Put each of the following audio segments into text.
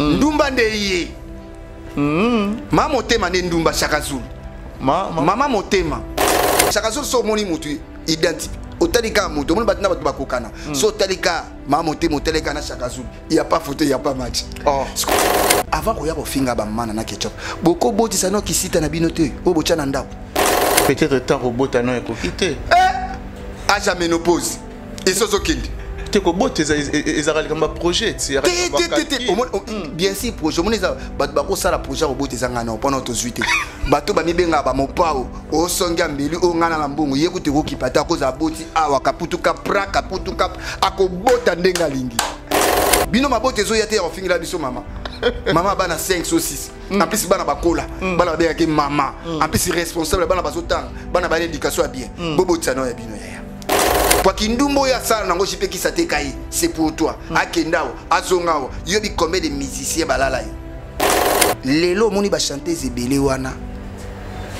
Ndumba nde ye. Mama motema nde ndumba Shaka Zulu. Mama motema. Shaka Zulu so omoni mutu identité otali kaka moto omoni bato na bato bakokana. So otali kaka mama motema, otali kaka na Shaka Zulu, il y a pas photo, il y a pas match. Oh. Avant koya kofinga bamana na Ketchup, bokobotisa no kisita na bino te oyo botya na ndako. Peut-être temps kobota no ekoki te. Eh, âge ya ménopause esozokende. Te, kobota ezalaka likambo ya projet. Te te te te, bien sûr projet. Omoni eza bato bakosala projet ya kobota, eza ngai na mpona tozwi te. Bato bamibengaka bamopao osongi ya mbeli oyo ngai na mbongo ye kutu ekokipa te. Akozala boti awa kaputuka pra kaputuka, akobota ndenge alingi. Bino mabota ezoya te ya kofingela biso mama mama bana 5 so 6. En plus bana bakola, bana babengaki mama. En plus responsable, bana bazotanga, bana bana éducation ya bien. Bobotisa nao ya bino yaya po kindumba oyo asala nango JP Kisa teka ye, c'est pour toi. Akende awa, azonga awa. Yobi combien de musiciens balala ye lelo? Omoni bachanteuse ebele wana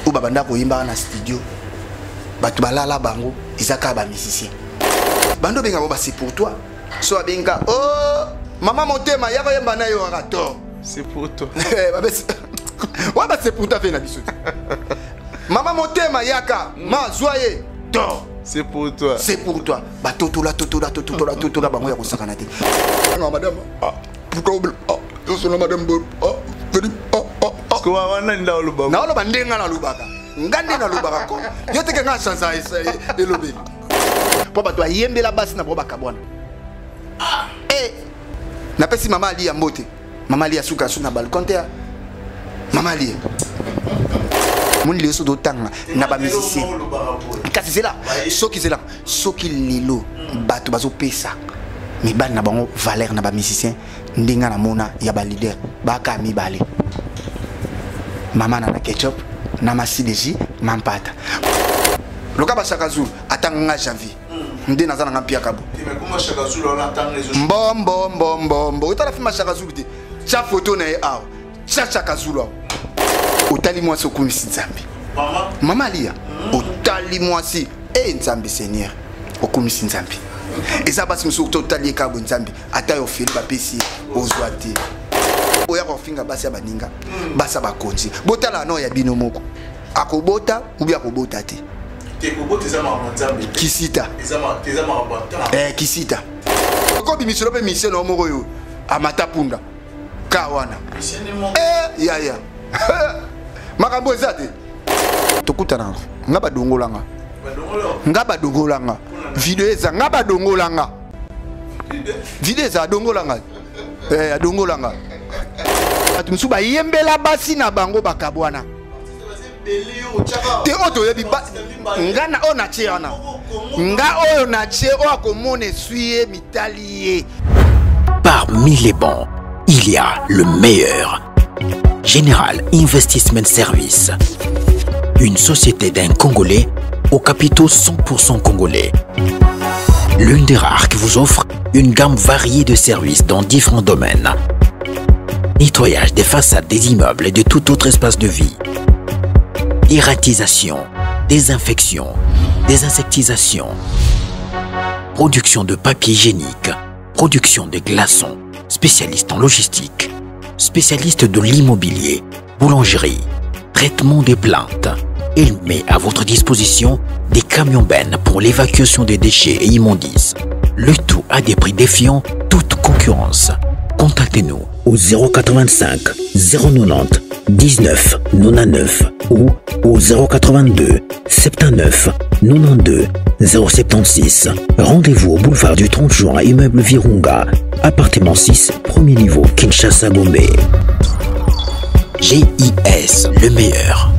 oyo babanda koyembaka na studio, bato balala bango eza kaka bamusicien. Bando obenga bango ba c'est pour toi. So abenga o mama motema, yaka oyemba na yo kaka to. C'est pour toi. Wa ba c'est pour toi fe na biso te. Mama motema, yaka ma zwa ye to. C'est pour toi. C'est pour toi. Batotola totola totola totola bango ya kosakana te. Non, madame, ah, pourquoi, ah, yosola madame, ah, ah, ah, ah. Wana nda oloba. Naoloba ndenge nga nalobaka, nga nde nalobaka ko yo teke nga chansa elobeli mpo bato bayembela basi na bango bakabwana. E napesi mama Ali ya mbote. Mama Ali asuka asu na balcon te. Mama Ali, moni lelo so totanga na bamusicien, kasi zela soki, zela soki lelo bato bazopesa mibali na bango valeur na bamusicien ndenge namona ya baleader baka mibale, mama na Ketchup na Masideji Mampata loka bashaka Zulu. Atanga nga janvier nde naza nanga mpiaka bo mbombombombo. Otala film Shaka Zulu te? Tia photo na ye awa, tia Shaka Zulu awa. Otali mwasi, okumisi Nzambe. Mama Alia, otali mwasi e Nzambe, Seigneur, okumisi Nzambe. Eza basi mosusu to otali ye kaka boye, Nzambe ata yo ofeli bapesi ye ozwa te. Oya kofinga basi ya baninga, basi ya bakonzi. Botala no ya bino moko, akobota ubi akobota te. Kisita kisita okobimiselo mpe mission na yo moko oyo amata punda ka wana. Yaya, makambo eza te. Tokutana nga badongolanga, nga badongolanga video eza, nga badongolanga video eza, adongolanga, adongolanga. Bato mosusu bayembela basi na bango bakabwana te. Oyo toyebi nga na oyo natie wana, nga oyo natie oyo akomona eswi ye mitali ye. Parmi les bons, il y a le meilleur. General Investment Service. Une société d'un Congolais aux capitaux 100% congolais. L'une des rares qui vous offre une gamme variée de services dans différents domaines. Nettoyage des façades des immeubles et de tout autre espace de vie. Dératisation, désinfection, désinsectisation, production de papier hygiénique, production de glaçons, spécialiste en logistique, spécialiste de l'immobilier, boulangerie, traitement des plantes. Il met à votre disposition des camions bennes pour l'évacuation des déchets et immondices. Le tout à des prix défiant toute concurrence. Contactez-nous au 085 090 19 99 ou au 082 79 92 076. Rendez-vous au boulevard du 30 juin, immeuble Virunga, appartement 6, premier niveau, Kinshasa Gombe. GIS, le meilleur.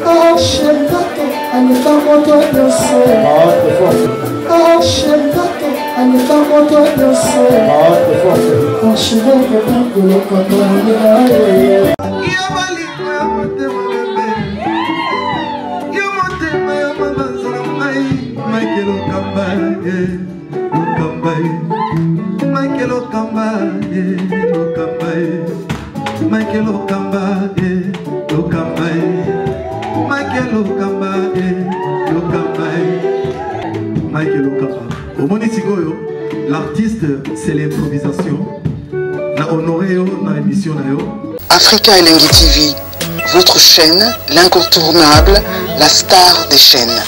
Archevêque, aleka moto nyonso. Archevêque, aleka moto nyonso. Archevêque, lokolo. Yo bolingo ya motema bebe, yo motema ya mabanza na ngai. Michael Okamba ye, Okamba ye, Michael Okamba ye, Okamba ye, Michael Okamba ye, Okamba ye. Mike Lokamba, eh, Lokamba, eh. Mike Lokamba. Omoni sikoyo, l'artiste, c'est l'improvisation. Na honoré yo na émission na yo. Africa Elengi TV, votre chaîne, l'incontournable, la star des chaînes.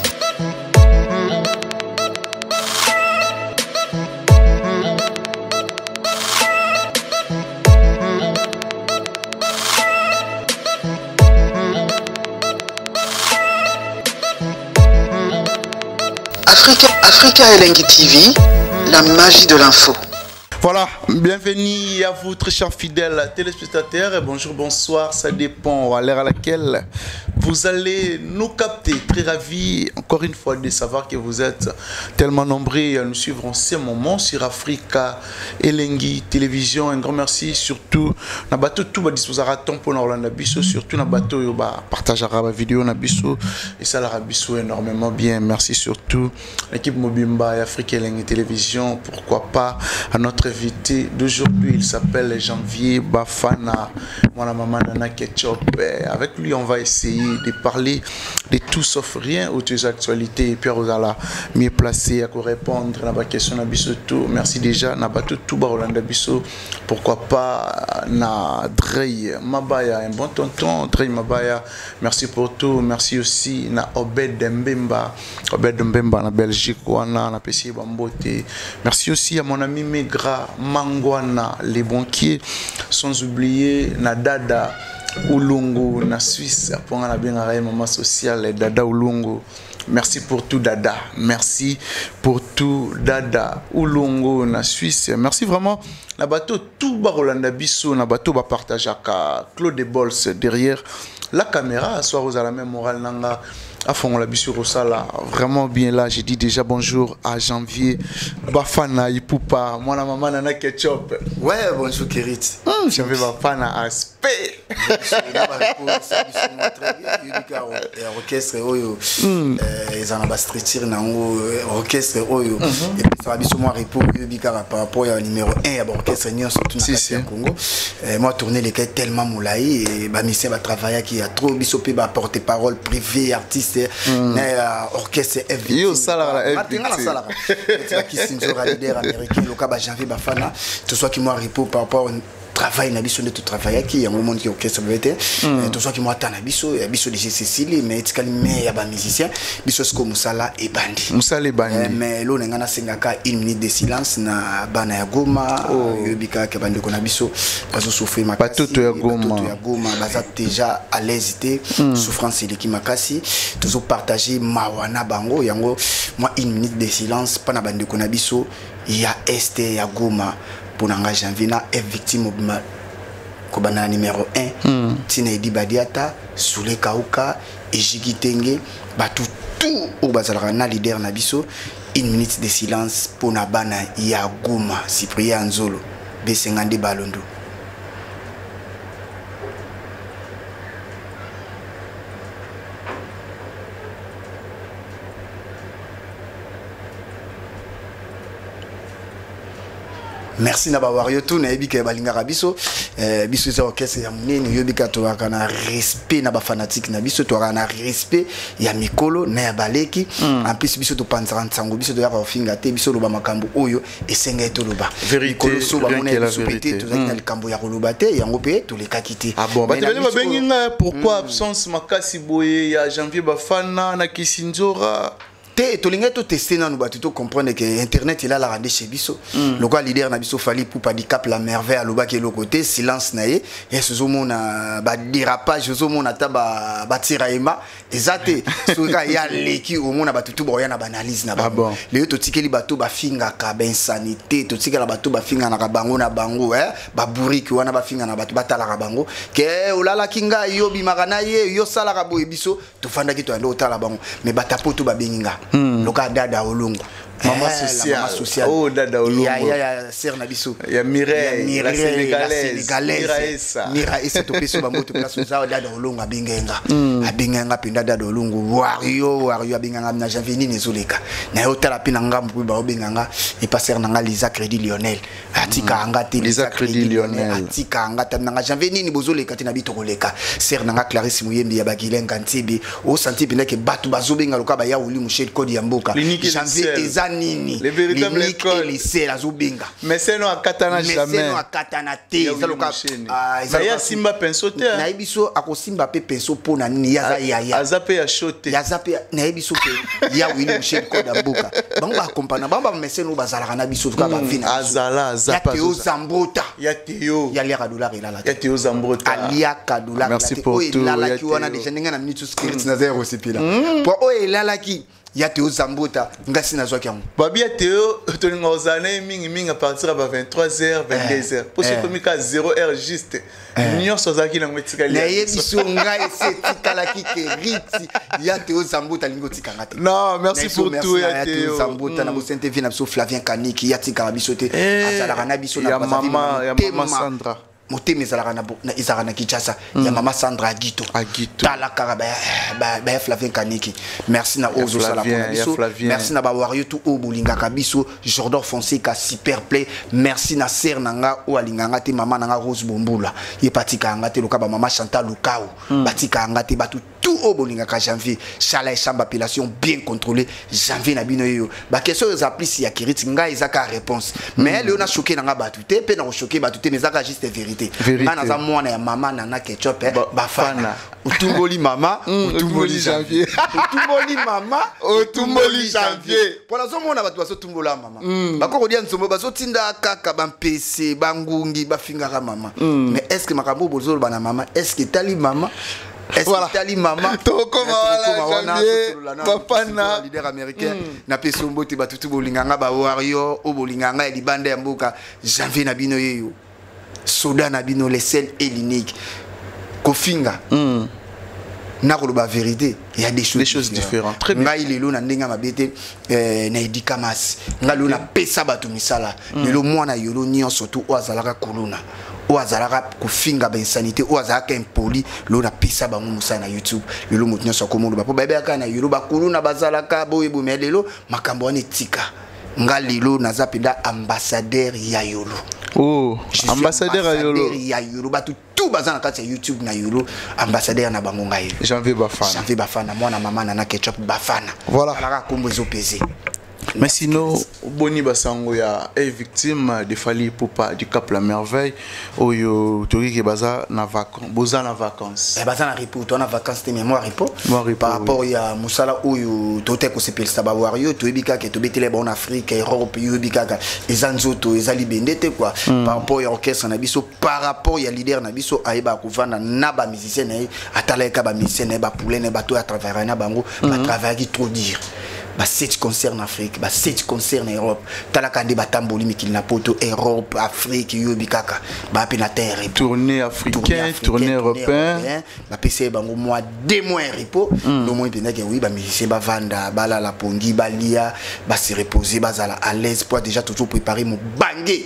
Africa Elengi TV, la magie de l'info. Voilà, bienvenue à vous très chers fidèles téléspectateurs. Bonjour, bonsoir, ça dépend à l'heure à laquelle vous allez nous capter. Très ravi encore une fois de savoir que vous êtes tellement nombreux à nous suivre en ce moment sur Africa Elengi Télévision. Un grand merci surtout na bateau tout va disposer à temps pour Orlando biso, surtout na bateau yo ba partagera ba vidéo na biso et ça la biso énormément bien. Merci surtout l'équipe Mobimba et Africa Elengi Télévision, pourquoi pas à notre invité d'aujourd'hui, il s'appelle Janvier Bafana, moi la maman Nana Ketchup. Avec lui, on va essayer de parler de tout sauf rien autour des actualités et puis on mieux placé à répondre à la question na biso tout. Merci déjà na bateau tout ba Rolanda biso, pourquoi pas na Drey Mabaya, un bon tonton Drey Mabaya, merci pour tout. Merci aussi na Obed Mbemba, Obed Mbemba na Belgique wana na PC Bambote. Merci aussi à mon ami Megra Mangwana les banquiers, sans oublier na Dada Ulungu na Suisse, pour la bien maman sociale Dada Ulungu. Merci pour tout Dada, merci pour tout Dada Ulungu na Suisse. Merci vraiment na bateau tout ba Rolanda biso na bateau ba partager ka Claude Bols derrière la caméra, soir aux à la même morale nanga à fond la biso Rosala vraiment bien là. J'ai dit déjà bonjour à Janvier Bafana Ipupa, moi la maman Nana Ketchup. Ouais, bonjour Kerit. Janvier Bafana aspect. Orchestre oyo eza na ba structure nango, orchestre oyo epesaka biso mwa repos oyo kaka par rapport ya numéro 1 ya ba orchestre nyonso tout na kati ya Congo. Moi tourner les cas tellement molai et ba musiciens ba travaillaki ya trop biso pe ba porte parole privé artiste na orchestre FV. Yo sala la FV. Nga na sala. Ki Sinzora leader américain loka ba Janvier Bafana, tout soit qui moi repos par rapport travail na biso nde totravaillaki yango monde ki orchestre bete tozwaki mwa ata na biso ya biso déjà Cécile mais etikali me ya bamusicien biso sikoyo mosala ebandi mosala ebandi mais eloko na ngai nasengaka une minute de silence na bana ya Goma, oyebi kaka bandeko na biso bazosouffrir makasi, batoto ya Goma, batoto ya Goma baza déjà à l'aise te, souffrance eleki makasi, tozopartage mawa na bango yango mwa une minute de silence mpa na bandeko na biso ya este ya Goma. Pour nga Janvier na F victime obima kobanda na numéro 1 tina Edi Badiata, Soule Kauka, Ejigi Tenge, batu tout oyo bazalaka na leader na biso. Une minute de silence pour na bana ya Goma, Cyprien Nzolo, Besengande Balondo. Merci na ba wario tout na yebi ke balingaka biso, biso eza orchestre ya monene, yobi ka toyaka na respect na ba fanatique na biso, toyaka na respect ya mikolo na ya baleki. En plus biso topanzaka nsango, biso toyaka kofinga te, biso loba makambo oyo esenga ye toloba. Vérité, Mikolo so rien bamona que la biso pe te, vérité. tozalaki na likambo ya koloba te, yango pe tolekaki te. Ah bon, Mais bato na ebele biso babengi ngai, pourquoi absence makasi boye ya Janvier Bafana na Kisinzora? Te tolingai toteste nanu bato to comprendre que internet elalaka nde chez biso. Lokola leader na biso Fally Ipupa Dicap la merveille alobaki eloko te, silence na ye, yes ozomona ba dérapage, ozomona ata ba tiraillement eza te. Soki kaka ye aleki omona bato tu baoya na ba analyse na Ah bango. bon. Lelo totikeli bato bafingaka ba insanité, totikela bato bafinganaka bango na bango, ba bourrique wana bafingana bato batalaka bango ke olalaki ngai, yo bimaka na ye, yo salaka boye, biso tofandaki toyande otala bango. Mais batapo to babengi nga. Loka dada olongo. Maman Eh, la sociale. maman sociale. Oh, Dada Olongo. Ya, ya, ya, sœur na biso. Ya Mireille, Ya la Mireille, la Sénégalaise. Sénégalaise. Mira Essa. Mira Essa, topesi yo bango place oza Dada Olongo abengai nga. Abengai nga mpenza Dada Olongo. Wario, wario abengai nga na janvier nini ezoleka. Na yo tala mpe na ngambo mpe baobenga nga epa sœur na nga Lisa Crédit Lionel. Atika nga te Lisa Crédit Lionel. Atika nga te na nga janvier nini bozoleka te na bi tokoleka. Sœur na nga Clarisse Muyembi ya Bagilenga Ntibi. Osanti mpenza ke bato bazobenga loka baya Wuli Mushel Code ya mboka. L'unique et le Janvier seul. eza nini? Le véritable L'unique code. et le seul azobenga. Mais c'est non akatana Meseno jamais. akatana te Ya eza Willy loka- Musheni. Ah, eza Mais ya loka- simba pinceau te, hein. nayebi so akosimba mpe pinceau mpo na nini ye aza yaya Aza pe ya chaud te. aza mpe nayebi so ke ya wili michel code ya mboka bango bakompana bango bamesene oyo bazalaka na biso toka bavi na biso. Azala, aza Ya pa Théo azoza. Zambota Ya Théo. ya liaka dollar elala te Ya Théo Zambrota. aliaka dollar Merci elala te. pour oyo tout, elalaki ya wana Théo. deja ndenge na minute spirit naza ya kosepela po oyo elalaki ya Théo Zambota ngasi nazwaki yango Babi ya Théo, tolinga kozala na ye mingimingi à partir ya ba 23h, 22h. Po soki ekomi ka 0h juste, nyonso azalaki nango etikali ya nayebi biso. so ngai esi etikalaki ke riti ya Théo Zambota alingi otikanga te Non, merci Nayebi so pour merci tout na ya ya Théo Théo. Zambota na bosente vie na biso Flavien Kaniki ya tikaka biso te Eh, azalaka na biso na ya Brazzaville, mama- ya motema- mama Sandra. motema ezalaka na ezalaka na Kinshasa ya mama Sandra Agito Agito. tala kaka baya Flavien Kaniki merci na oyo ozosala Flavien, mpona ya biso Flavien. merci na bawario tu oyo bolingaka biso Jordan Fonseca super play merci na ser na nga oyo alingaka nga te mama na nga Rose Bombula ye batikaka nga te loka bamama Chantal Lukau batikaka nga te bato tout oyo bolingaka Janvier chala echambre appellation bien contrôlée janvier na bino yeyo baquestion oyo eza plus ya kiriti ngai eza kaka réponse mais lelo nachoke na nga bato te mpe na kochoke bato te mais eza kaka juste vérité Vérité. Nga naza mwana ya mama nana ketchup eh, Bafana. bafana otumboli mama otumboli otumboli janvier. otumboli mama Otumboli janvier. mpo nazomona bato bazotumbola mama bakokolia nzombo bazotinda kaka bampese bangungi bafingaka mama mais est ce que makambo oyo bozoloba na mama est ce que etali mama est ce Voilà. que etali mama Tokoma Tokoma wana, janvier, tosolola nanu, bafana. tosolola leader américain napesi yo mbote bato tu bolinganga bawario oyo bolinganga ya libanda ya mboka janvier na bino yeyo soda na bino le seul et l'unique kofinga nakoloba vérité il y a des choses, Des choses différentes. Très bien. ngai lelo na ndenge ya mabe te eh, na edika masi ngai lelo napesa bato misala lelo mwana yolo nyonso tu oyo azalaka kolona oyo azalaka kofinga bainsanité oyo azalaka impoli lelo napesa bango mosala na youtube lelo moto nyonso akomoloba mpo bayebaka na yolo bakuluna bazalaka boyeboye me lelo makambo wana etika nga lelo naza mpenza ambassadeur ya yolo Oh, Je suis ambassadeur ya Yolo. ambassadeur ya yolo bato tout baza na kati ya youtube na yolo ambassadeur na bango ngai yolo Janvier Bafana. janvier bafana mwana mama nana ketchup bafana Voilà. alaka kombo ezopese Mais sinon, Boni Basango ya est victime de Fally Ipupa du Cap la Merveille oyo toki ke baza na vacances, boza na vacances. Eh, baza na repos toza na vacance te mais moi repos Mwa repos, par rapport ya mosala oyo tota kosepelisa bawario toyebi kaka tobetele bango na afrique europe yoyebi kaka eza nzoto eza libende te quoi par rapport ya orchestre na biso par rapport ya leader na biso ayebaka kovanda na bamusicien na ye atalaka bamusicien na ye bapoulain na ye bato oyo atravaillaka na bango batravaillaki trop dire ba 7 concert na Afrique ba 7 concert na Europe talaka nde batamboli mikili na poto Europe Afrique yoyebi kaka bape na terre Tournée africain, tournée européen. bapesa ye bango mwa deux mois ya repos ndomoi mpenzaki oui bamusicien bavanda balala pongi balia base repose bazala à l'aise po déjà toujours préparé mobange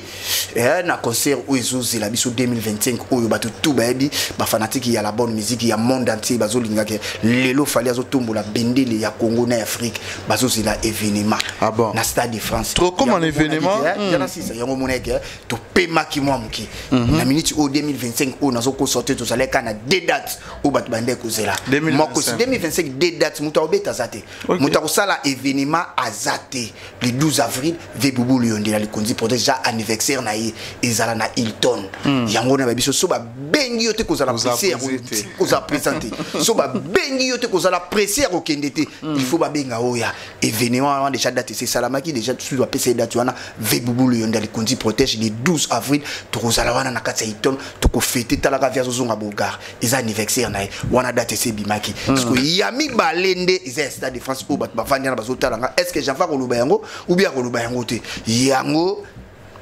Eh, na concert oyo ezozela biso 2025 oyo bato tu bayebi bafanatike ya la bonne musique ya monde entier bazolingaka lelo fali azotombola bendele ya congo na ya afrique bazozela événement Ah bon. na stade de france Trop comme Yango un événement, monaki, eh, yana sisa yango monaki eh, topemaki mwa moke na minute oyo 2025 oyo nazokosa te tozalaki kaka na deux dates oyo bato bandeki kozela 2025. moko si 2025 deux dates moto akobeta aza te Ok. moto akosala événement aza te le 12 avril ve bubu liyondela likonzi pour déjà anniversaire na ye ezala na hilton yango na babiso so babengi yo te kozala Kozala pressé ya pressé te. kozala présent te so babengi yo te kozala pressé ya kokende te il faut babenga oyo ya événement wana déjà date esi esalamaki déjà susu bapesa ye date wana ve bubulu yo nde likonzi protège le 12 avril tokozala wana na kati ya hilton tokofete talaka vi azozonga bogar eza anniversaire na ye wana date esi ebimaki parce que ya mibale nde eza ya stade de france oyo bato bavandi wana bazotala nga est ce que janfa koloba yango ou bien akoloba yango te yango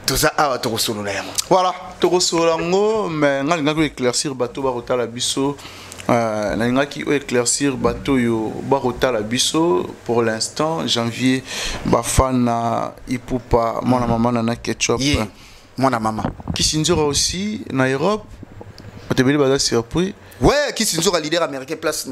toza awa tokosolola yango Voilà, tokosolola yango mais nga lingaki éclaircir bato bakotala biso Nalingaki oyo éclaircir bato oyo bakotala biso pour l'instant. Janvier Bafana Ipupa, mwana mama Nana Ketchup. Ye mwana mama. Kisinzora aussi na Europe, bato ebele baza surpris. Ouais, Kisi Nzoka, leader américain, place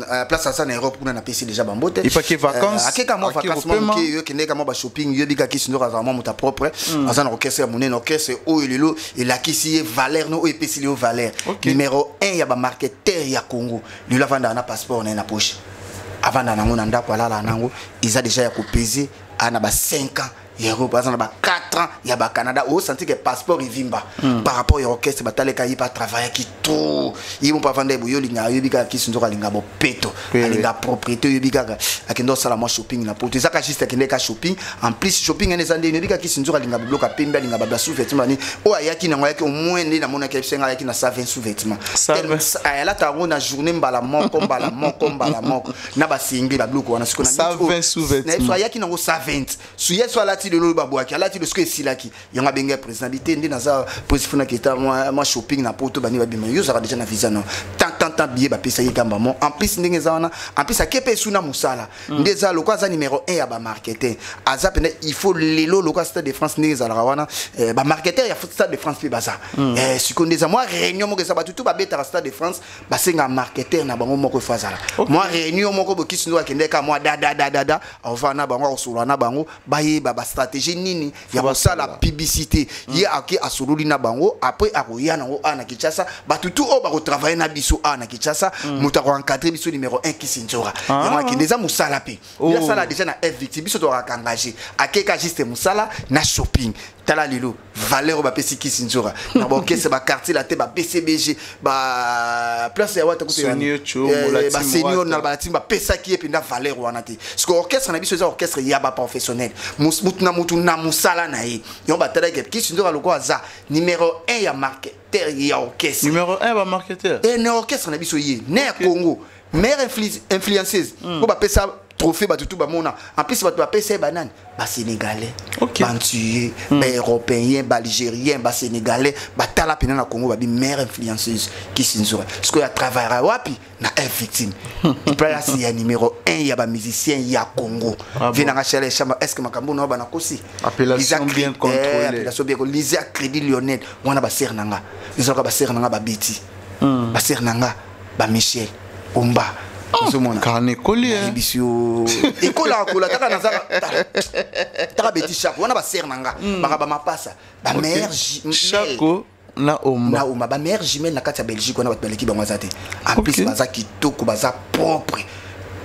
aza na Europe kuna, napesi déjà bambote. Ipake vacances, akeka mwa ake vacances mwa kopema. moke, yo kendeka mwa bashopping. Yoyebi kaka Kisi Nzoka azala mwa moto propre, aza na orchestre ya monene, orchestre oyo lelo elakisi ye valeur no, oyo epesi lelo valeur. Numéro 1 ya bamarketeur ya Congo lelo, avandaka na passeport na ye na poche, avanda nango na ndako, alala nango, eza déjà ya kopese. Aa na ba 5 ans ya Europe, aza na ba 4 ans ya bacanada. Osanti ke passeport evimba par rapport ya orchestre. Bataleka ye mpe atravaillaki trop, ye mo mpe avanda ye boye. Olinga, oyebi kaka Kisi Nzoka alinga bopeto. Alinga propriété. Oyebi kaka akende osala mwa shopping na Poto, ezaka juste akende ka shopping. En plus shopping ene eza ndeni, oyebi kaka Kisi Nzoka alinga biloko ya pembe, alinga babla sous-vêtement bani oyo ayaki nango. Ayaki au moins, nde namonaki ayebisenga, ayaki na 120 sous-vêtement. 120. Ayalata yango na journée mbala moko, mbala moko, mbala moko, na basingle, babiloko wana. Sikoyo na minute oyo, 120 sous-vêtements. na yebi so ayaki nango 120 su ye so alati lelo oyo babwaki, alati lelo soki esilaki yango. Abengi ya président bi te, nde naza président, funaki eta mwa shopping na Poto. Bani babima, yo ozalaka déjà na visa non, tant tant tant billet bapesa ye kamba mo. En plus ndenge eza wana, en plus ake mpe esu na mosala nde eza lokola aza numéro 1 ya bamarketing, aza pene. Il faut lelo lokola Stade de France ndenge ezalaka wana, bamarketeur ya Stade de France mpe baza. Sikoyo nde eza mwa réunion moko, eza bato tu babetaka Stade de France, basengaka marketeur na bango moko efo azala. Mwa réunion moko bokisi ndo akende ka mwa dadadadada, aovanda na bango, akosolola na bango, bayeba bastratégie nini ya kosala publicité. Ye ake asololi na bango, après akoya nango awa na Kinshasa. Bato tu oyo bakotravaille na biso awa na Kinshasa, moto akoencadre biso numéro 1, Kisi Nzora. Yango akende, eza mosala mpe. Ye asala déjà na F Victime, biso tokaka engagé, akeka juste mosala na shopping. Tala lelo valeur oyo bapesi Kisi Nzora na baorchestre, baquartier la te, ba BCBG, ba place ya wata. Senior Chombo, la team Basenior Wata. na balatimi, bapesaki ye mpenza valeur wana te. Parce que orchestre na biso eza orchestre ya baprofessionnel, mutu na mutu na mosala na ye. Yango batalaki Kisi Nzora lokola aza numéro 1 ya marketeur ya orchestre. Numéro 1 bamarketeur. E na orchestre na biso ye ne ya Congo, meilleure influenceuse mpo bapesa trophée, bato tu bamona. En plus bato bapesa ye banani? Basénégalais, bantuyé, baeuropéen, baalgérien, basénégalais. Batala mpena na Congo, babi meilleure influenceuse Kisi Nzora. Sikoyo atravaillera wapi? Na F Victime, place ya numéro 1 ya bamusicien ya Congo. Ah Vie bon. nanga Chale Chamba, est ce que makambo na banakosi? Appellation bien contrôlée. Appellation bien. Lisa Crédit Lionel wana, basere nanga ezalaka, basere nanga babeti, basere nanga bamichel Omba, ozomona. Carnet ekoli, eh. Nayebisi yo, ekolaka kola taka nazaka taka beti chako wana, basere nanga baka bamapasa, bameilleur. Chako na Omba. Na Oma, bameilleur jumelle na kati ya Belgique wana, bato baleki bango aza te. En plus baza kitoko, baza propre,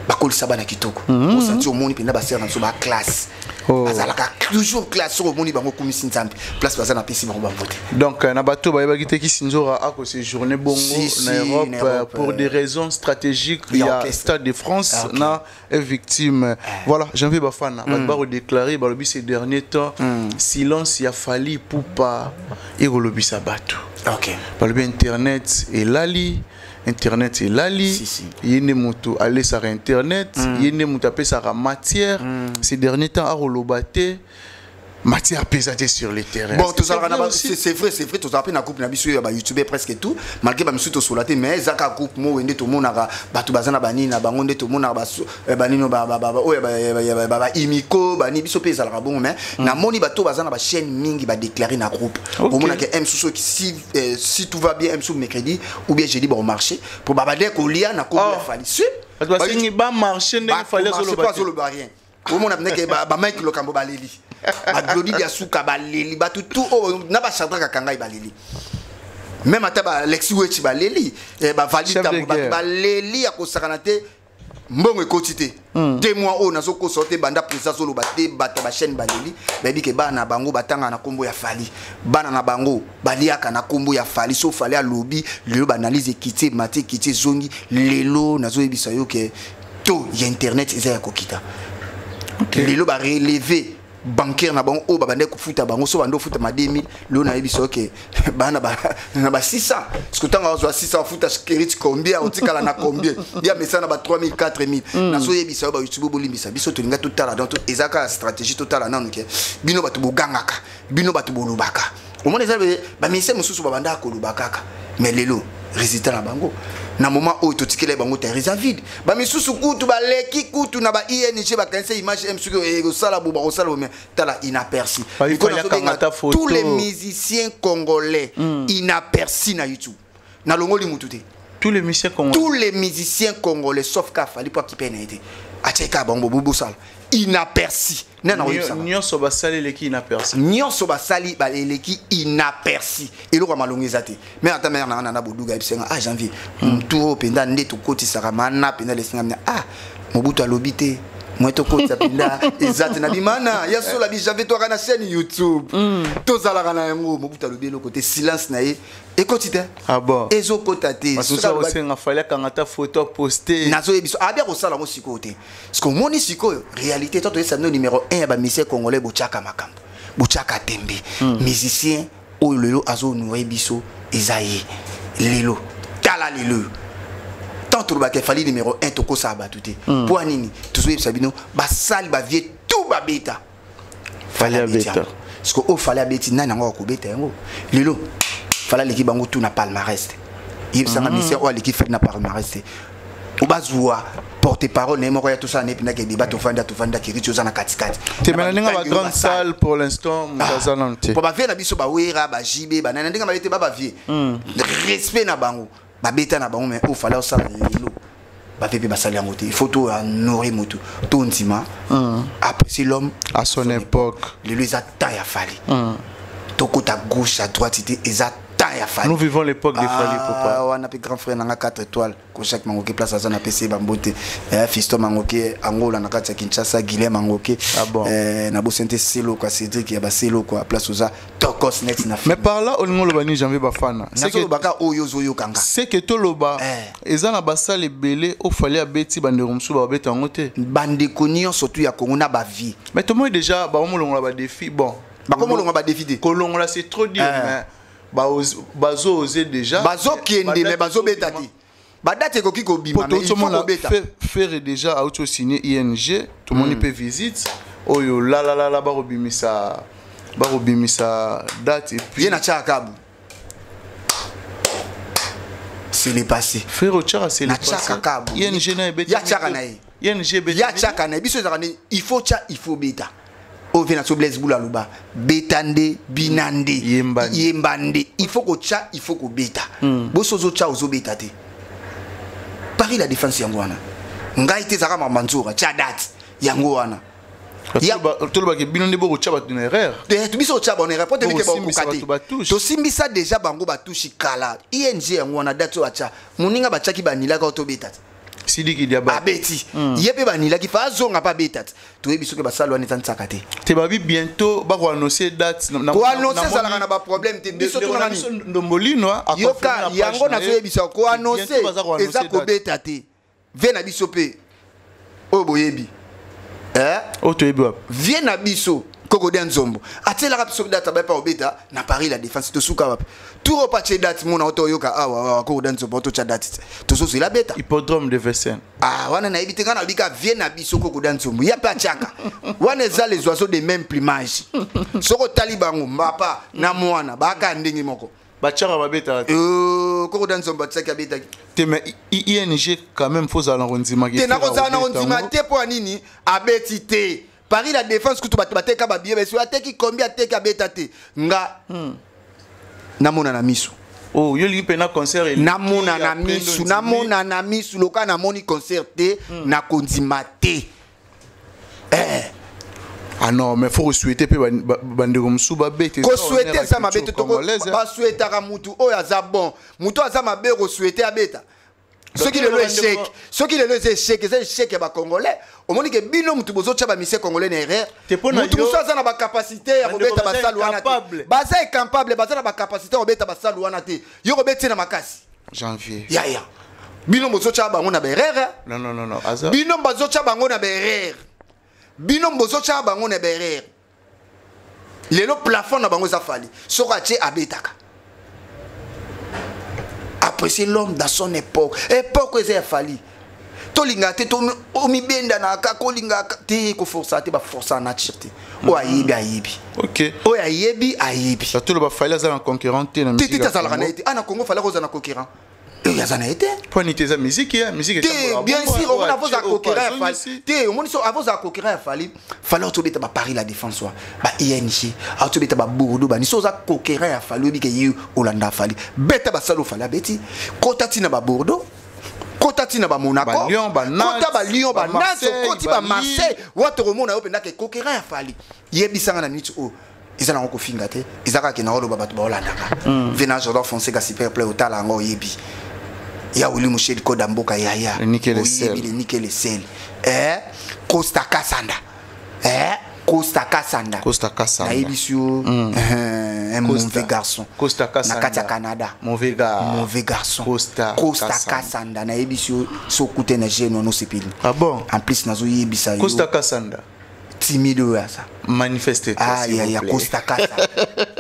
bakolisa bana kitoko. Osanti, omoni mpenza basere na biso baclasse. Bazalaka toujours classe. Soki omoni bango, okumisi Nzambe. Place baza, napesi bango bambote. Donc na bato bayebaki te Kisi Nzora akoséjourne bongo Si, si, na Europe, na Europe, pour des raisons stratégiques ya ya orchestre. Stade de France Ah, ok. na Victime. Voilà, Janvier Bafana, bato bakodéclare, balobi ces derniers temps silence ya Fally Ipupa ekolobisa bato. Balobi internet elali, internet elali. Si, si. Ye nde moto alesaka internet, ye nde moto apesaka matière. Ces derniers temps akoloba te, matière pesa te sur le terrain. Bon, Est-ce que tozalaka c'est na vrai aussi? C'est vrai, c'est vrai. Tozalaka mpe na groupe na biso ya bayoutube, presque tout, malgré bamisusu tosola te, mais ezaka groupe moko nde tomonaka bato baza na banini na bango, nde tomonaka banini oyo baimiko bani biso mpe ezalaka bongo. Mais namoni bato baza na bachaîne mingi badéclare na groupe. Omonaka m susu soki si tout va bien, m susu mercredi ou bien jeudi baomarché po babade kolia na kombo ya Oh. Fally si. Bato basengi bamarché ndenge Fally azoloba te. Azoloba rien. Omona ndenge bamike Lokambo baleli, baglodi ya suka baleli, bato tu oyo na bachandrak akangai baleli, même ata balexi wechi baleli, bavali. Chef de Tambo bato guerre. baleli ya kosakana te. Mbongo ekoti te 2 mois oyo nazokosa te, banda président azoloba te, bato ya bachaîne baleli. Bayebi ke bana na bango batangaka na nkombo ya Fally, bana na bango baliaka na nkombo ya Fally. So Fally alobi lelo, baanalyse ekiti, emati, ekiti, ezongi. Lelo nazoyebisa yo ke to ya internet eza ya kokita. Lelo barelevé bancaire na bango oyo babandaki kofuta bango, so bandi ofutama 2000, lelo nayebi so ke bana na ba 600. Parce que ntango azwa 600, afuta kerit combien? Otikala na combien? Ya mesana na ba 3000, 4000. Nazoyebisa yo, bayoutube bolimbisa biso, tolinga totala. Donc eza kaka stratégie, totala nanu ke bino bato bogangaka, bino bato bolobaka. Omona eza baministère mosusu babandaka koloba kaka, mais lelo résultat na bango. Na moment oyo totikela bango terre eza vide. Bamisusu kutu baleki kutu na ba ING, bakanisa image m soki ekosala bo, bakosala bo, mais tala, inaperçu. Ba Miko Fally nazobenga akangata photo. tous les musiciens congolais inaperçu na YouTube, nalongoli mutu te. Tous les musiciens congolais. Tous les musiciens congolais sauf ka Fally, po akipe na ye te, atiaka bango bo bosala inaperçu nde na koyebisaka. Nyonso basali eleki inaperçu. Nyonso basali baleleki inaperçu, eloko ya malongo eza te. Mais ata mare nanga nana boduga ayebisenga: "Ah, Janvier, motu oyo mpenza nde tokotisaka mana mpenza lesinga mina. Ah, Mobutu alobi te moi tokotisa mpenza eza te." Na bimana ya solo bi Janvier, toaka na chaîne YouTube, tozalaka na yango. Mobutu alobi eloko te, silence na ye ekoti te. Ah bon? Ezokota te. Basusu Soki akosenga Fally akanga ta photo aposte. Nazoyebi biso abia kosala yango sikoyo te, parce que omoni sikoyo réalité to toyesa bino numéro 1 ya bamusicien congolais. Botiaka makambo, botiaka tembe. Musicien oyo lelo azohonorer biso eza ye. Lelo tala, lelo oyo tant tolobaka Fally numéro 1, tokosala bato te. Mpo ya nini? Tozoyebisa bino basali bavie tout babeta. Fally abeti abeta. yango. Parce que oyo Fally abeti, nani yango akobeta yango? Lelo Fally aleki bango tu na palmarès te. Yebisanga musicien oyo aleki Fally na palmarès te. Obazwa porte parole na ye moko ya tosala na ye mpendaki débat, tovanda tovandaki riti oza na katikati. Te, mais na ndenge ba grande salle, pour l'instant moto aza nano te. Po bavie na biso, bawera, bajibe, banani, na ndenge mabe te, ba bavie, respect na bango, babeta na bango. Mais oyo Fally osala lelo, bavie mpe basali yango te. Il faut to honorer motu, to ndima apprécier l'homme à son époque. Lelo eza temps ya Fally. Tokota gauche à droite te, eza temps ya Fally. Nous vivons l'époque de Fally Ipupa. Wana mpe grand frère nanga 4 étoiles, Kojak Mangoke, place aza, na pesi ye bambote. Fiston Mangoke, Angola, na kati ya Kinshasa, Guilhem Mangoke. Ah bon. Na bosani te Selo kwa Cédric ya baselo kwa place oza tokos net na. Mais par là olingi oloba nini, Janvier Bafana? C'est que Nazolobaka oyo ozoyokanga. C'est que toloba eza na basale ebele oyo Fally abeti, bandeko mosusu babeta yango te. Bandeko nyonso tu ya Kongo na bavie. Mais tomoni déjà bakomolongola badéfi, bon. Bakomolongola badéfi te. Kolongola, c'est trop dire. Mais bazo oser déjà. Bazokende, mais bazobeta te. Badate ekoki kobima, mais il faut Tomona kobeta. Ferre déjà auti osigné ING, tomoni mpe visite oyo lalalala, bakobimisa date et puis Ye na tiaka kabu, c'est le passé. Ferre otiaka, c'est le Na tiaka kabu. ING na ebeti. Ya tiaka na ye. ING ebeti. Ya tiaka na ye. Biso ezalaka nini? Il faut tia, il faut beta. Oyo vie na so Blaise Bula aloba: beta nde, bina nde. Yemba nde. Yemba nde. Il faut kotya, il faut kobeta. Boso ozotya, ozobeta te. Paris La Défense yango wana, ngai te, ezalaka mama nzora tia date yango wana. Tolobaki bino nde bokotya bato na erreur. Biso otya bango na erreur po tebike Bokosimbisa bakokoka te. bato batouche. Tosimbisa déjà bango batouche kala. ING yango wana, date oyo atya moninga, batiaki, banilaka oyo tobeta te. Sidiki Diaba. Abeti ye mpe, banilaki fa azonga mpe abeta te. Toyebi soki basala wana eza ntsaka te. Te, babi bientôt bakoannonce date. Koannonce ezalaka na baproblème te. Biso tunanga nini? Ndombolino. Yoka yango, nazoyebisa, koannonce eza kobeta te. Vie na biso mpe oyo boyebi, eh? Oyo toyebi wapi? Vie na biso Kokode ya Nzombo atielaka biso date, abai mpa kobeta na Paris La Défense. Tosuka wapi? Tour oyo patie date, mona oto oyoka awa awa Kokode ya Nzombo ototya date te, tozozela beta. Hippodrome de Vincennes. Ah, wana nayebi te. Ngai nabika vie na biso Kokoda Nzombo ya mpe atiaka wana, eza les oiseaux de même plumage. Soki otali bango, mbapa na mwana baaka ndenge moko. Batiaka, babetaka te. Kokoda Nzombo atiaki, abetaki. Te, mais ING quand même faut ozala na kondimaki. Te, nakozala na kondima te. Mpo ya nini abeti te Paris La Défense? Kutu bato bateka babiye, beso ateki kombi, ateki, abeta te. Nga namona na miso. Oh, yo olingi mpena concert eleki, Namona na après misu. ndondimi. Namona na misu. Loka namoni concert te, nakondima te. Ah non, mais faut souhaiter mpe bandeko mosusu babete. Kosouhaiter eza mabe te. Basouhaitaka mutu oyo aza bon. Mutu aza mabe, kosouhaiter abeta. Soki lelo échec, soki lelo eza échec, eza échec ya bacongolais. Omoni ke bino mutu bozotya bamusicien congolais na erreur. Te, mpo na Mutu yo- mosusu aza na bacapacité ya Bandeko kobeta baza basalu wana te. incapable. Baza incapable, baza na bacapacité ya kobeta basalu wana te. Yo kobeti na makasi. Janvier. Yaya, bino bozotya bango na baerreur. Non, non, non, non, aza Bino bazotya bango na baerreur, bino bozotya bango na baerreur. Lelo plafond na bango eza Fally. Soki atie, abetaka. Apprécier l'homme dans son époque. Époque eza ya Fally. Tolinga te, omibenda kaka olingaka te, koforsa te, baforsa nature te. Oyo ayebi, ayebi. Oyo ayebi, ayebi. Toloba Fally aza na concurrent te na Te, musique te, ya azalaka na Congo. ye te. Ah, na Congo Fally akozala na concurrent? Oyo aza na ye te. Mpo nini te? Eza musique ya musique. Te, bien sûr, omoni avoza kokera ya Fally te. Omoni so avoza kokera ya Fally, Fally otobeta ba Paris La Défense wa ba ING, aotobeta ba Bordeaux, bani. So oza kokera ya Fally, oyebi ke ye olanda Fally, beta basala oFally abeti, kota ntina ba Bordeaux, kota ntina ba Monaco, Ba Lyon, ba Nantes, kota ba Lyon, ba ba Nantes, Marseille, okoti ba ba Marseille, wata komona yo mpenza ke kokera ya Fally. Yebisanga na minute oyo eza nango kofinga te, eza kaka na oloba bato baolandaka ve na Jordan Fonseca super play, otala yango, oyebi ya Willi Musheli koda mboka yaya. Le nickel et sel. Oyebi le nickel et sel, eh, Costa Kasanda, eh, Costa Kasanda. Costa Kasanda. Nayebi yo, un Costa. mauvais garçon. Costa Kasanda. Na kati ya Canada. Mauvais gars. Mauvais garçon. Costa Costa Kasanda. Kasanda, nayebi yo, so okute na jeune wana, osepeli. Ah bon? En plus nazoyebisa yo, Costa Kasanda. Timide oyo aza. Manifeste. Ah, ya ya Costa Kasanda,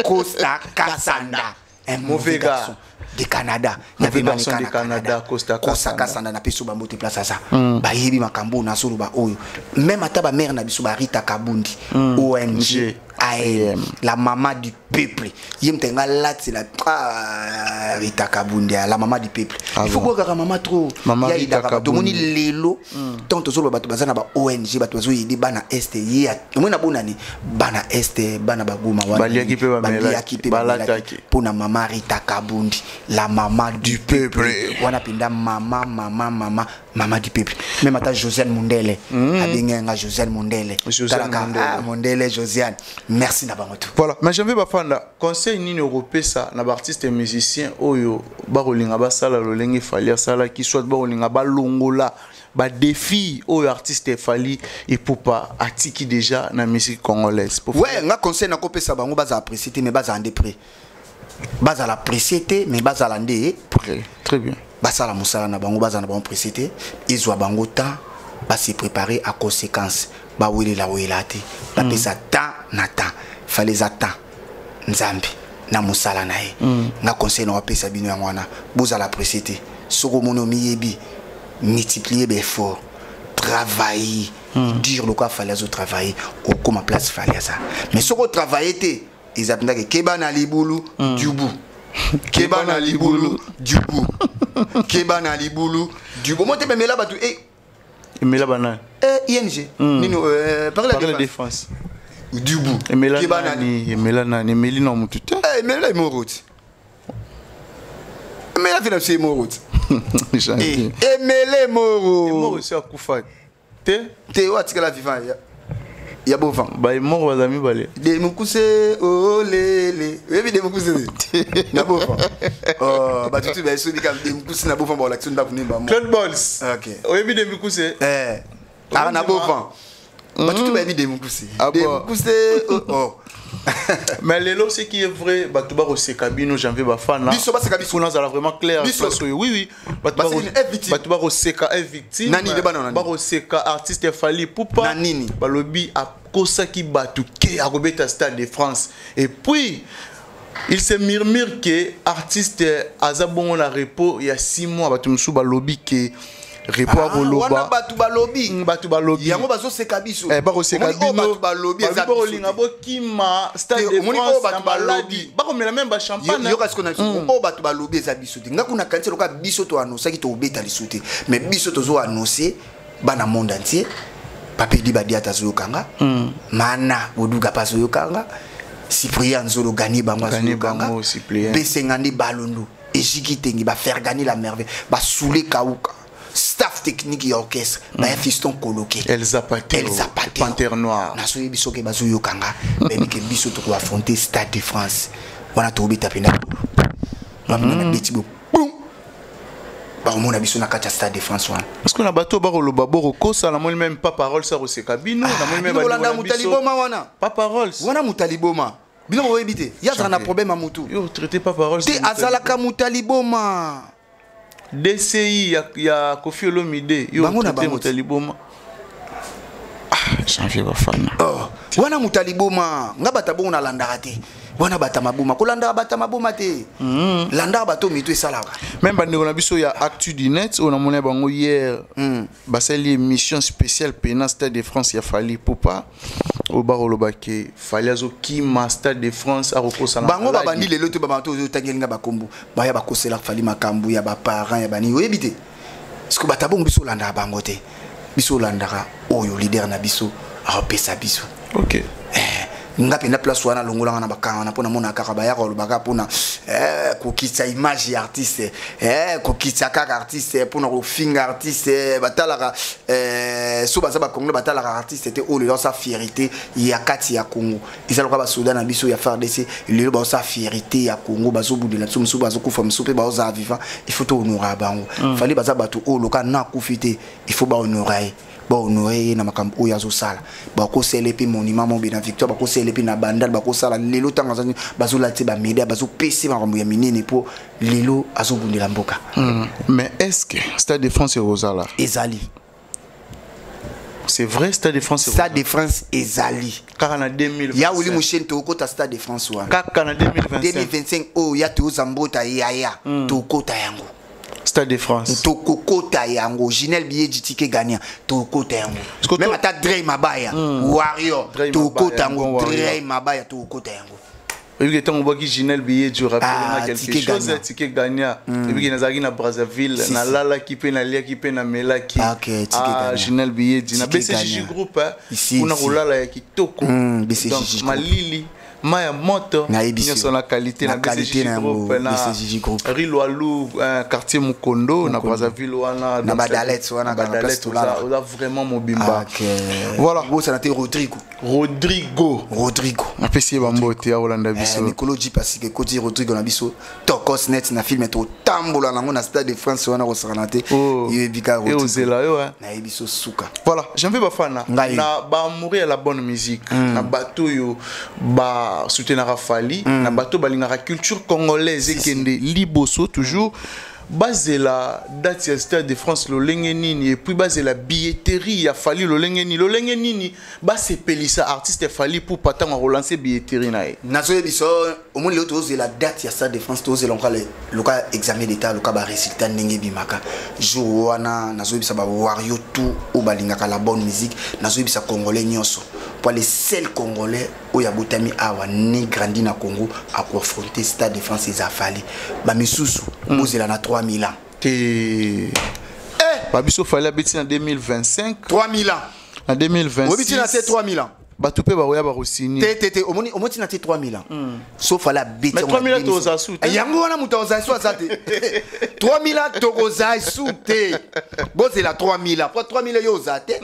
Costa Kasanda, un mauvais Mauvais gars. garçon de Canada. Mauvais Y'avait garçon Manika de na Canada, Costa Costa Kasanda. Kasanda, napesi yo bambote place aza. Bayebi makambo oyo nazoloba oyo. Même ata bamare na biso, barita Kabundi, ONG G. AM, la maman du peuple, ye moto nga latela. Ah, Rita Kabundi, ah, la maman du peuple. Ah Il faut bon. bokaka mama trop. Mama Ya Rita yidaka bato. Kabundi. Omoni lelo ntango tozoloba, bato baza na ba ONG, bato bazoyede bana este, ye omoni na bonani bana este, bana bagoma wana. Baliaki mpe bamelaki, Baliaki mpe balataki. bamelaki. Mpona mama Rita Kabundi, la mama du peuple. Wana mpenza mama, mama, mama, mama du peuple. Même ata Josiane Mundele abengi nga Josiane Mundele. Josiane Talaka, Mundele. ah, Mundele Josiane, merci na bango tu. Voilà, mais j'avais bafanda conseil nini okopesa na baartiste et musicien oyo bakolinga basala lolenge Fally asalaki, soit bakolinga balongola badéfi oyo artiste Fally Ipupa atiki déjà na musique congolaise? Ouais, nga conseil nakopesa bango, bazala pressé te, mais bazala nde prêt. Bazala pressé te, mais bazala nde prêt, très bien. Basala mosala na bango, bazala na bango pressé te, ezwa bango temps base préparer à conséquence, bawelela wela te, bapesa temps na temps. Fally eza temps, Nzambe na mosala na ye. Nga conseil na wapesa bino yango wana: bozala pressé te. Soki omoni omiyebi, multiplier baeffort, travailler dur lokola Fally azotravailler, okóma place Fally aza. Mais soki otravaille te, eza mpenzake keba na libulu dubu, keba na libulu dubu, keba na libulu dubu. Mo te memela bato eh, Emela banani? Eh, ING nini, par la Par la défense défense. Dubu. Emela Keba na nani? Emela nani? Emeli na motu te. Eh, emela emoroti, emela fi na biso emoroti. Janvier. Emele Emoro emoro. esi akufa te. Te, oyo atikala vivant ya, ya bovan. Baemoro baza mibale. Demukuse olele, oyebi demukuse te na bovan? Oh, bato tu baesobi kaka demukuse na bovan, baolakisi ndako nini bamo. Claude Bols. Ok. Oyebi Demikuse? Eh, aka na bovan, bato tu bayebi demukuse. Ah bon. Demukuse, oh, oh. Mais lelo, ce qui est vrai, bato bakoseka bino, Janvier Bafana. Biso baseka biso. Mpona azala vraiment clair. Biso. Place oyo, oui, oui, bato Baseki ni victime. bato bakoseka e victime. Na nini, bana na nini? Bakoseka artiste Fally Ipupa. Na nini? Balobi akosaki bato ke akobeta Stade de France, et puis il se murmure que artiste aza bongo na repos ya 6 mois. Bato mosusu balobi ke repos Ah, wana akoloba. Bato balobi. Bato balobi. Yango bazoseka biso. Eh, bakoseka Omoni oyo bino. bato balobi eza Balobi bakolinga biso te. bokima Stade Te, de omoni oyo France bato na maladi, balobi. bakomela même bachampagne. Yoka sikoyo na biso, oyo bato balobi eza biso te. Nga kuna kanisi lokola biso toannosaki tobeta lisu te, mais biso tozoannonce bana monde entier. Papa Edi Badiata azoyokanga, mana Boduga mpe azoyokanga, Cyprien Nzolo gani bango Gani azoyokanga. bango, Cyprien. Besenga nde Balundu Ejiki Tengi, bafergani la merveille, basule kauka, staff technique ya orchestre, baya fiston koloke. Elsa Patero, Elsa Patero. Panthère Noire. Nazoyebi soki bazoyokanga, bayebi ke biso tokoaffronte Stade de France wana, tokobeta mpena wana nabeti bo bum, bakomona biso na kati ya Stade de France wana. Parce que na bato bakoloba bokokosa, namoni même pas parole sa koseka bino, namoni même Bino bolanda bandeko na moto biso. aliboma wana. Pas parole. Wana moto aliboma, bino boyebi te, ye azalaka na problème ya motu. Yo traité pas parole. Te, azalaka moto aliboma. DCI ya Kofi Olomide, yo Bango na traité bango moto aliboma. Ah, Janvier Bafana. Oh, wana moto aliboma, nga bato bongo nalandaka te. Wana bata maboma, kolandaka bata maboma te. Landaka bato mitu esalaka. Même bandeko na biso ya Actu du Net oyo namoni bango hier, basali émission spéciale pena Stade de France ya Fally Ipupa, oyo bakolobaki Fally azokima Stade de France, akokosana. Bango babandi lelo te. Babato ozotangeli nga bakombo, baya bakosela Fally makambo ya baparent ya bani, oyebi te. Parce que bato bongo, biso olandaka bango te. Biso olandaka oyo leader na biso aopesa biso. Nga mpenza, place wana alongolanga na bakanga wana, mpona mona kaka bayaka kolobaka mpona kokitisa image ya artiste, kokitisa kaka artiste, mpona kofinga artiste. Batalaka so baza bacongolais, batalaka artiste te. Oyo lelo aosala fierté ya kati ya Congo, eza lokola basoda na biso ya FARDC. Lelo baosala fierté ya Congo, bazobundela biso, mosusu bazokufa, mosusu mpe baozala vivant. Il faut tohonora bango. Fally, baza bato oyo loka na akufi te, il faut bahonora ye, bahonore ye na makambo oyo azosala. Bakosala mpe monument mobe na Victoire, bakosala mpe na Bandal, bakosala lelo ntango bazolata bamédaille, bazopesa makambo ya minene, mpo lelo azobundela mboka. Mais est ce que Stade de France ekozala? Ezali. C'est vrai, Stade de France? Stade de France ezali. Kaka na 2025? Ya wili musheni, tokokota Stade de France wana. Kaka na 2025? 2025 oyo ya toyoza mbota yaya, tokokota yango. Stade de France. Tokokota yango. Ginel Billet, ticket gagnant, tokokota yango. Même ata Drey Mabaya, warrior, tokokota yango. Drey Mabaya, tokokota yango. Oyebi ntango obwaki Ginel Billet, rappeler quelque chose, ticket gagnant. Oyebi nazalaki na Brazzaville, nalalaki mpe naliaki mpe namelaki. Ginel Billet na BCGG Groupe, kuna kolala ya kitoko, donc malili, mai ya moto nyonso na qualité na BCGG Groupe, na Rilwalu, quartier Mokondo, na Brazzaville wana. Na Badalet wana. Badalet, oza vraiment mobimba. Voilà, bosana te Rodrigo. Rodrigo. Rodrigo. Apesi ye bambote, akolanda biso. Mikolo ji pasike ekoti Rodrigo na biso, tokos net na film, totambola nango na Stade de France wana, kosakana te. Yoyebi kaka. Ozela yo. Nayebi biso suka. Voilà, Janvier Bafana, na baamoureux ya la bonne musique, na bato oyo basoutenaka Fally, na bato balingaka culture congolaise ekende liboso toujours, bazela date ya Stade de France lolenge nini? Et puis bazela billetterie ya Fally lolenge nini? Lolenge nini basepelisa artiste Fally pour patango akolancer billetterie na ye? Nazoyebi so, omoni lelo tozela date ya Stade de France, tozela loka loka examen d'état, loka barésultat ndenge ebimaka jour wana. Nazoyebisa bawarrior tout oyo balingaka la bonne musique, nazoyebisa congolais nyonso, po le seul congolais oyo abotami awa, né, grandi na Congo, akoaffronter Stade de France, eza Fally. Bamisusu bozela na 3000 ans. Te, babiso Fally abeti na 2025. 3000 ans. Na 2026. Oyebi ntina te 3000 ans? Bato mpe bakoya bakosini. Te, te, te, omoni, omoni ntina te 3000 ans? Sauf ala abeti. Mais 3000 ans, toza su te. Yango wana, moto akozala su aza te. 3000 ans, tokozala su te. Bozela 3000 ans, po 3000 yo oza te,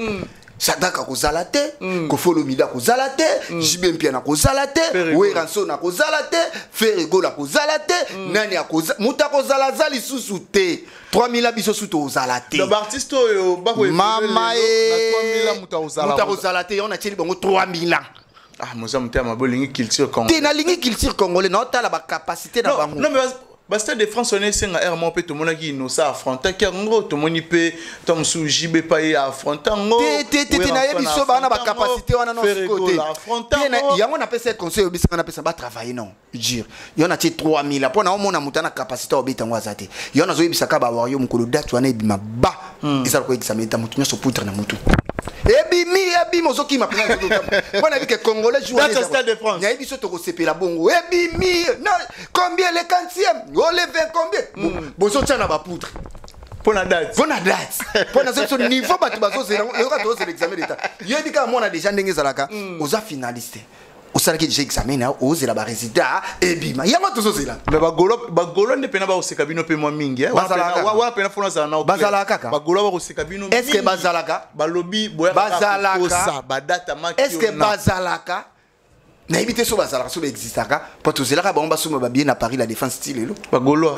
Shadrack akozala te, Koffi Olomide akozala te, JB Mpiana akozala te, Werrason akozala te, Ferre Gola akozala te, nani moto akozala aza lisusu te. 3000 biso su tozala te. Baartiste oyo. Mama ye, moto akozala te. Yango natieli bango 3000 ans. Ah, moza motema mabe, olingi culture congolais. Te, nalingi culture congolais, naotala bacapacité na bango. Non, mais bastade de France wana esenga aire moko mpe. Tomonaki Inosa affrontaki yango, tomoni mpe to mosusu JB pa ye affronte yango. Te, te, te, te, nayebi so baa na bacapacité wana non sikoyo te. Yango napesa conseil, oyebisanga, napesa batravaille non jure. Yo natie 3000 mpo na omona moto ana capacité obeta yango aza te. Yo nazoyebisaka bawario, mokolo date wana ebima, ba eza lokola examen eta, motu nyonso poudre na motu ebimi, ebimi, ozokima mpenza mpo nayebi ke congolais. Jour nayebi so tokosepela bongo, ebimi combien, le quantième o le 20 combien, bozotia na bapoudre. Mpo na date. Mpo na date, mpo nazo biso niveau bato bazozela yoka, tozozela examen d'état. Yoyebi kaka mwana déjà ndenge ezalaka, oza finaliste, osalaki déjà examen na yo, ozela barésultat ebima, yango tozozela. Mais bagolo nde mpena bakoseka bino mpe mwa mingi. Wana mpena fona azala na. Bazalaka kaka. Bagolo bakoseka bino. Est ce que bazalaka? Balobi. Bazalaka. Badate. Est ce que bazalaka? Nayebi te so bazalaka, so baexistaka, mpo tozelaka bango basomba babillet na Paris La Défense ti lelo. Bagolo.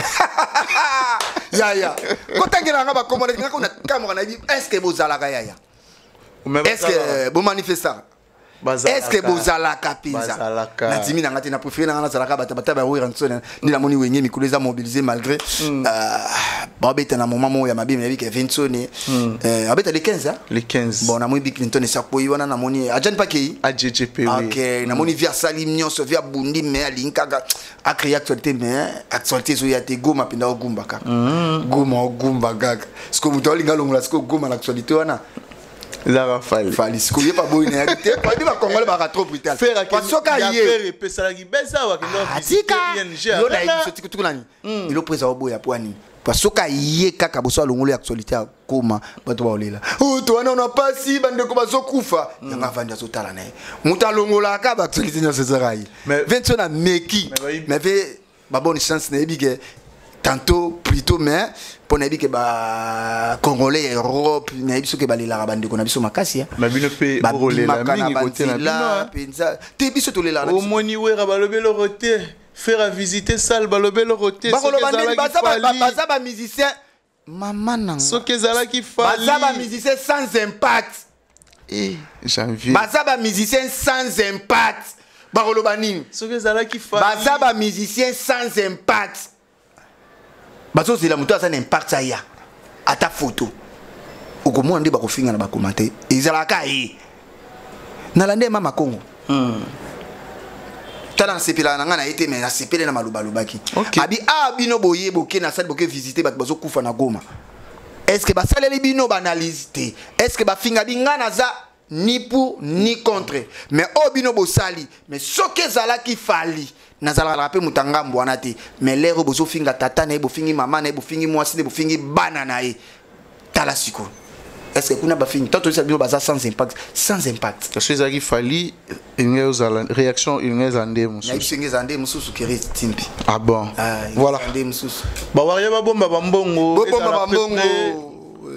Yaya, kotangelanga bakombo ngaka na kamora, nayebi. Est ce que bozalaka, yaya? Est ce que bomanifestaka? Est ce que bozalaka mpenza? Nandimi na nga te, na préféré na nga nazalaka bato bata bawera nsone nde namoni Wenge mikolo eza mobilisé malgré babeta na moment moko ya mabe. Nayebi ke Vinsone abeta le 15. Le 15. Bon, namoni Bill Clinton esakpoyi wana, namoni ajani pakei. AJJP, oui. Ok, namoni vi asali nyonso, vi abundi, mais alingi kaka acréer actualité, mais actualité ezoya te. Goma mpenza ogumba kaka, Goma ogumba kaka. Siko moto aolinga alongola siko Goma na actualité wana. Ezalaka Fally. Fally sikoyo ye pa boyi na yaki te, babi bakongole baka trop brutal. Soki aye epesalaki besa. Atika yo na yebiso tikutuku nani eloko eza oboya po anini? Parce soki aye kaka boso alongoli actualité akoma, bato baolela to wana ona pasi, bandeko bazokufa. Yango avandi azotala na ye, moto alongolaka baactualité nyonso ezaka ye. Vingt na meki, mais ve babonne chance, nayebi ke tantôt plutôt, mais mpo nayebi ke bacongolais ya Europe, nayebi soki balelaka bandeko na biso makasi. Bino mpe babimaka na banzela mpenza te, biso tolelaka. Omoni Wera balobi eloko te, faire visiter salle balobi eloko te. Bakoloba ndeni? Baza bamusicien, mama nanga. Soki ezalaki Baza bamusicien sans impact. Janvier. Baza bamusicien sans impact, bakoloba nini? Soki ezalaki Baza bamusicien sans impact, bazozela moto aza na impact aya ata photo. Okomona nde bakofinga na bacommentaire, ezalaka ye. Nalandi mama Kongo, tala, nasepelaka na ngai na ye te, mais nasepele na maloba alobaki. Abi a bino boye boke na sali, boke visite bato bazokufa na Goma, est ce que basaleli bino baanalyse te? Est ce que bafinga bi? Ngai naza ni pour ni contre, mais oyo bino bosali, mais soki ezalaki Fally, nazalaka mpe moto ya ngambo wana te. Mais lere oyo bozofinga tata na ye, bofingi mama na ye, bofingi mwasi nde, bofingi bana na ye, tala sikoyo, est ce que kuna bafingi to toyesa bino baza sans impact, sans impact. So ezalaki Fally, elingi ozala réaction, elingi ezala nde mosusu. Nayebi soki ezala nde mosusu, keri timpi. Ah bon? Voilà. Nde mosusu. Bawaria babomba bambongo. Bobomba bambongo.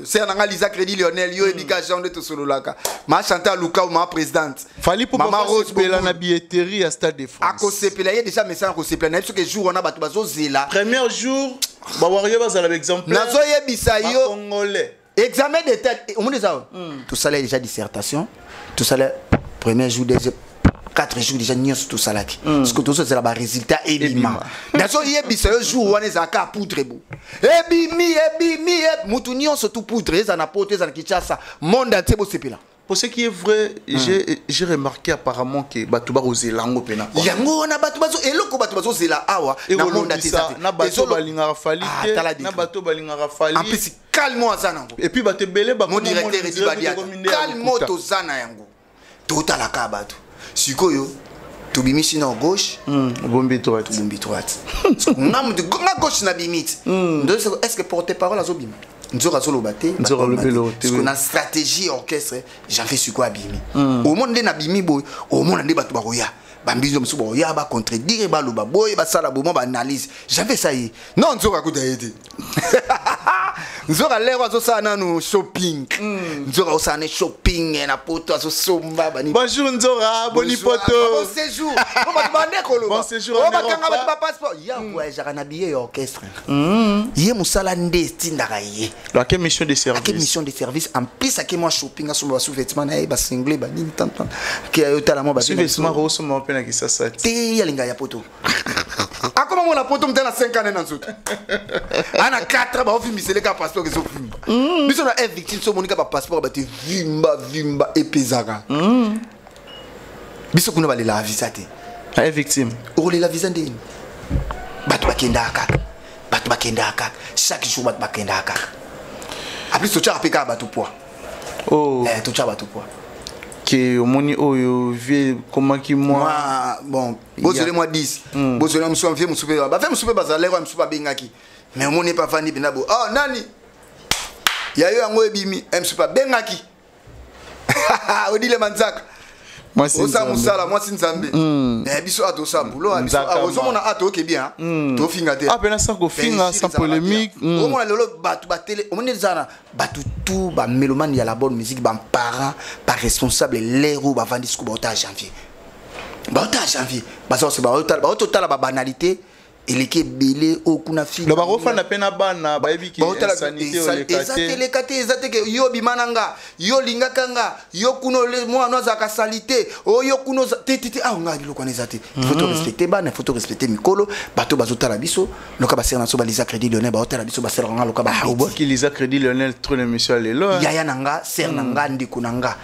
Ser na nga Lisa Crédit Lionel, yo ebika jean nde tosololaka, ma Chantal Lukau, ma présidente. Fally mpo Mama Rose. Basepela na billetterie ya Stade de France. Akosepela ye déjà, message akosepela. Nayebi soki jour wana bato bazozela. Premier jour, bawaria bazala baexemplaire. Nazoyebisa yo. Congolais. Examen d'état omoni eza, tosala déjà dissertation, tosala premier jour, deuxième, 4 jours déjà nyonso tosalaki, parce que tozozela barésultat ebima. Nazoyebisa yo, jour wana ezalaka poudre bo ebimi, ebimi mutu nyonso tu poudre eza na Poto, eza na Kinshasa, monde entier bosepela. Pour ce qui est vrai, j'ai remarqué apparemment que bato bakozela yango mpena. Yango wana bato bazo eloko, bato bazozela awa na monde entier eza te. Na bato balingaka Fally te, na bato balingaka Fally. En plus calme aza nango. Et puis bato ebele. Mon directeur edi badiata, calme, toza na yango, totalaka bato. Sikoyo tobimisi na gauche. Obombi droite. Tobombi droite. Nga mutu nga gauche nabimi ti, est ce que porte parole azobima? Nzoka azoloba te. Nzoka alobi eloko te. Parce que na stratégie orchestre, Janvier sikoyo abimi, omona nde nabimi boye, omona nde bato bakoya, bambizo mosusu bakoya bacontredire, baloba boye, basala bomo baanalyse. Janvier esa ye non, nzoka akuta ye te. Nzoka lero azosala nanu shopping, nzoka azosala ne shopping na Poto, azosomba bani. Bonjour Nzora, boni Poto. Bon séjour. Po bato bande koloba. Bon séjour. Oyo En Europe, bakanga bato bapasseport ya voyageaka na billet ya orchestre. Ye mosala nde etindaka ye. Donc mission de service. Ake mission de service, en plus ake mwa shopping, asomba basous-vêtement na ye, basingle, banini, tantan ke ayotala mwa. Sous-vêtement rosomba mpe na Kisasa. Te, alinga ya Poto, akoma mona Poto moto na 5 ans na nzoto ana 4, baovimbisele ka passeport ezovimba. Biso na f victime so omonika bapasseport bato evimba vimba, epezaka biso kuna balelaka visa te. Aye victime. Okolela visa ndeni? Bato bakendaka kaka, bato bakendaka kaka chaque jour, bato bakendaka kaka. En plus totyaka mpe kaka bato poids. Oh. Eh, totyaka bato poids. Ke omoni oyo vie ekomaki mwa. Mwa bon, bozole mwa 10, bozole mosusu, vie mosusu mpe bavie mosusu mpe bazala lero mosusu babengaki, mais omoni epe avandi mpenza bo oh nani ya yo yango ebimi, mosusu mpe abengaki Odile Manzaka. Mwasi osala Nzambe. mosala, mwasi Nzambe. Eh, biso a tosala boulot, ah, biso Nzaka ah, ozomona a toyoke bien, tofinga te. Ah, pena sans kofinga, sans polémique. Omona lelo bato batele, omoni eza na bato tu bamélomane ya la bonne musique, baparent, baresponsable, lere oyo bavandi siko baota janvier, baota janvier, baza baototala babanalité. Eleki ebele oyo kuna fille. Donc bakofanda mpe na bana, bayebi ke Baotala- insanité eza oleka te, te. eleka te, eza te ke yo obima na nga, yo olingaka nga, yo kuna mwana azalaka sali te, oyo kuna te te te. Awa nga biloko wana eza te. Il faut to respecter bana, il faut to respecter mikolo. Bato bazotala biso loka basere na biso, balisa Crédit Lyonnais, baotala biso, basalaka nga loka babeti. Obwaki Lisa Crédit Lionel trop l'émission ya lelo, hein. Yaya na nga, sere na nga, ndeko na nga,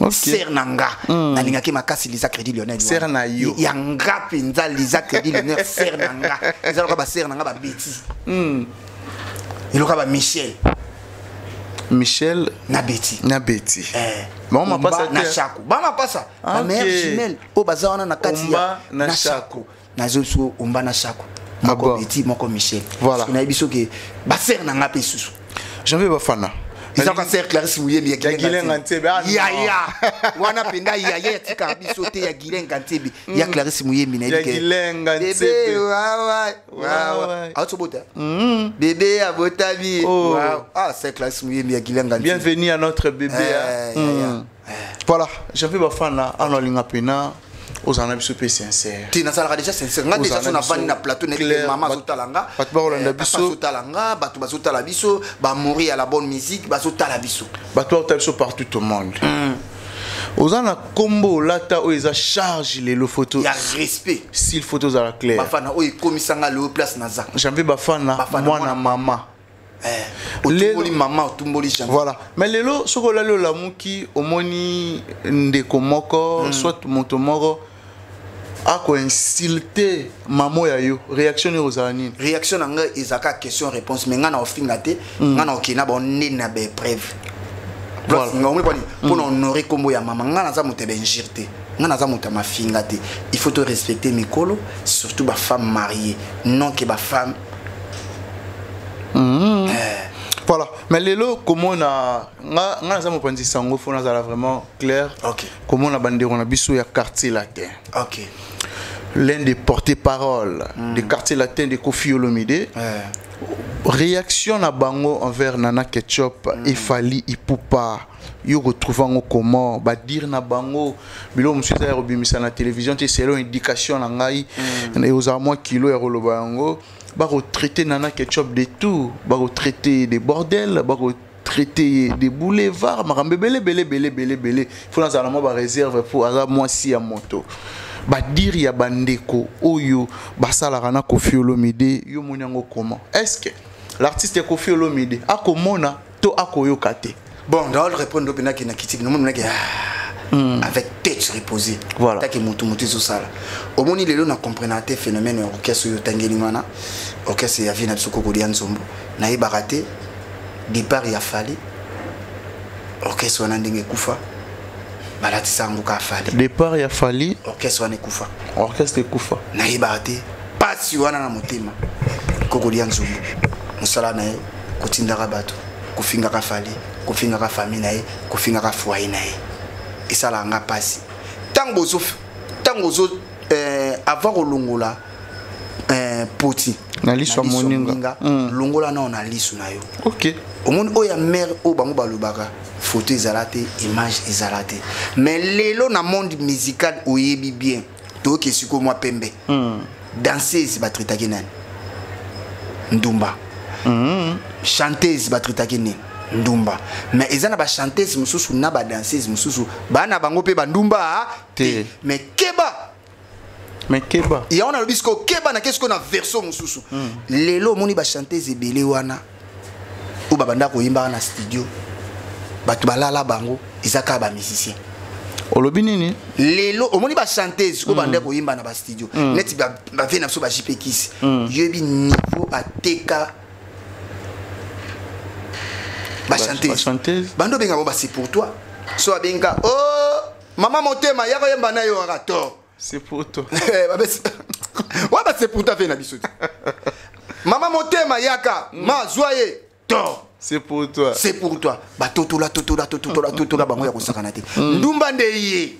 Ok. sere na nga, nalingaki makasi Lisa Crédit Lyonnais. Sere na yo. Ya nga mpenza, Lisa Crédit Lyonnais, sere na nga, eza loka basere na nga babeti, eloka bamichel. Michel. Na beti. Na beti. Eh, Bango mapasa Omba na te. Shako bamapasa, Ah, bameilleur ok. jumelle oyo baza wana na kati Omba ya na Shako. Nazo so Omba na Shako, Ah moko bon. beti, moko Michel. Voilà. Nayebi soki basere na nga mpe susu. Janvier Bafana. Ezaka sere Clarisse Muyembi. Ya Gilenga Ntsebe, ah, non. Yaya wana mpenza, yaya yatikaka biso te, ya Gilenga Ntsebe, ya Clarisse Muyembi. Ya Nayebi ke Gilenga bebe Ntsebe. wawa wawa Wawa. aotobota bebe abotami. Oh. Wawa. Ah, sere Clarisse Muyembi ya Gilenga Ntsebe. Bienvenue à notre bébé, Eh, hein. yaya. Voilà, Janvier Bafana, ano alinga pena ozala na biso mpe sincère. Te, nazalaka déjà sincère nga déjà. Ozala So na biso navandi na plateau, nayebi clair, ke mama azotala nga, bato bakolanda papa biso. azotala nga, bato bazotala biso, bamori ya la bonne musique bazotala biso. Bato baotala biso partout au monde. Oza na nkombo olata oyo eza charge lelo photo. Ya respect. S'il faut tozala clair. Bafana oyo ekomisanga lelo place naza. Janvier Bafana, Bafana, mwana mwana mama. Eh, otumboli mama, otumboli Janvier. Voilà, mais lelo soki olali, olamuki, omoni ndeko moko, soit moto moko akoinsulte mamo ya yo, réaction oyo ozala nini? Réaction na ngai ezalaka question réponse, mais ngai na ofinga te, ngai na okende na banene na baépreuve. Voilà. Nga omoni poni mpona honore nkombo ya mama. Ngai naza moto ya bainjure te, ngai naza moto ya mafinga te. Il faut to respecter mikolo, surtout bafemme mariée, non ke bafemme. Voilà, mais lelo komona nga naza mopanzi sango, fo nazala vraiment clair. Ok. Komona bandeko na biso ya Quartier Latin, Ok. l'un des porte-parole de Quartier Latin de Koffi Olomide, réaction na bango envers Nana Ketchup et Fally Ipupa, yo retrouve yango comment? Badire na bango, biloko mosusu eza ya kobimisa na télévision te, selon éducation na ngai, ozala mwa kilo ya koloba yango. Bakotraite Nana Ketchup de tout, bakotraite de bordel, bakotraite de boulevard, makambo ebele ebele ebele ebele ebele. Fo nazala na mwa baréserve mpo aza mwasi ya moto. Badire ya bandeko oyo basalaka na Koffi Olomide, yo moni yango comment? Est ce que l'artiste Koffi Olomide akomona to akoyoka te? Bon, ndao répondre mpenza ke na kitiki nomoni mpenza ke ah, avec tête reposée. Voilà. Take motu motu ezosala. Omoni lelo na comprena te phénomène ya orchestre oyo otangeli wana, orchestre ya vie na biso Kokolia Nzombo. Nayebaka te départ ya Fally, orchestre wana ndenge ekufa, balatisa yango kaka Fally. Départ ya Fally. Orchestre wana ekufa. Orchestre ekufa. Nayebaka te, pasi wana na motema. Kokolia Nzombo, mosala na ye kotindaka bato kofingaka Fally, kofingaka famille na ye, kofingaka foyer na ye, esalaka nga mpasi. Ntango ozo avant kolongola poti Na liso ya moninga. Longola nao na liso na yo. Ok. Omoni oyo ya mare oyo bango balobaka, photo ezala te, image ezala te. Mais lelo na monde musical, oyebi bien, toyoki sikoyo mwa pembe. Danseuse batraitaki nani? Ndumba. Chanteuse batraitaki nini? Ndumba. Mais eza na bachanteuse mosusu na badanseuse mosusu, baa na bango mpe bandumba. Te. Mais keba. Mais keba. Yango nalobi sikoyo keba, nake sikoyo na version mosusu. Lelo omoni bachanteuse ebele wana oyo babanda koyembaka na studio, bato balala bango eza kaka bamusicien. Olobi nini? Lelo omoni bachanteuse oyo banda koyemba na bastudio, neti bavie na biso ba JP Kisi, yoyebi niveau ateka bachanteuse. Bachanteuse. Bando obenga bango base pour toi, so abenga o mama motema ya koyemba na yo kaka to. C'est pour toi. Wa base pour toi, vie na biso te, mama motema yaka ma zwa ye to. C'est pour toi. C'est pour toi, batotola totola totola totola bango ya kosakana te. Ndumba nde ye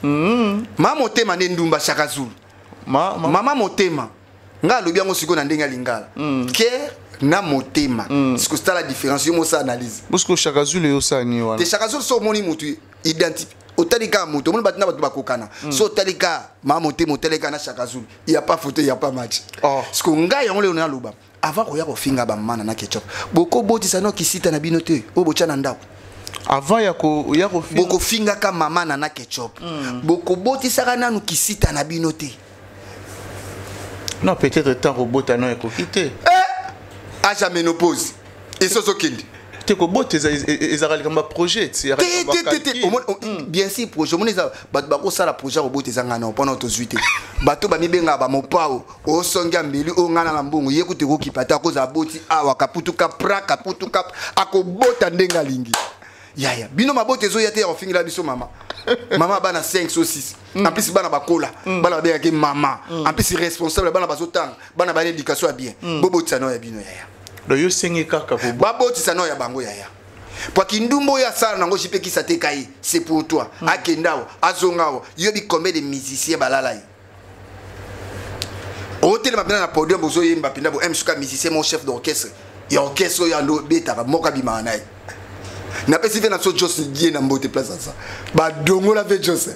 mama motema nde ndumba Shaka Zulu. Ma, Mama motema, nga alobi yango sikoyo na ndenge ya lingala, ker na motema. Sikoyo tala différence, yo mosa analyse. Parce que Shaka Zulu yosala nini wana? Te, Shaka Zulu, so omoni motu identifié Otali kaka moto, omoni bato na bato bakokana. So otali kaka mama motema, otali kaka na Shaka Zulu, y a pas photo, y a pas match. Oh. Parce que ngai yango lelo naloba, avant koya kofinga bamana na Ketchup, bokobotisa no kisita na bino te oyo botya na ndako. Avant ya ko ya kofinga. Bokofingaka mama na Ketchup, bokobotisaka nanu kisita na bino te. Non, peut-être temps kobota no ekoki te. Âge ya ménopause eso ozokende. Te, kobota ezalaka likambo ya projet ti te te te te. Bien sûr, projet, omoni eza bato bakosala projet ya kobota, eza ngai na mpona tozwi te. Bato bamibengaka bamopao, osongi ya mbeli oyo ngai na mbongo, ye kutu ekokipa te, akozala boti awa kaputuka pra kaputuka, akobota ndenge alingi. Yaya, bino mabota ezoya te ya kofingela biso mama, mama bana 5 so 6, en plus bana bakola, bana babengaki mama, en plus responsable, bana bazotanga, bana bana éducation ya bien. Bobotisa nao ya bino, yaya. Donc yo osengi kaka kobo Babotisa nao ya bango, yaya, po kindumba oyo asala nango JP Kisa teka ye, c'est pour toi. Akende awa, azonga awa, yobi combien de musiciens balala ye. Otelema mpena na podium, bozoyemba mpenza bo msuka musicien mo chef d'orchestre ya orchestre oyo ando obetaka moko abimaka na ye. Napesi mpe na so Jos die na mbote place aza, badongola mpe Jos.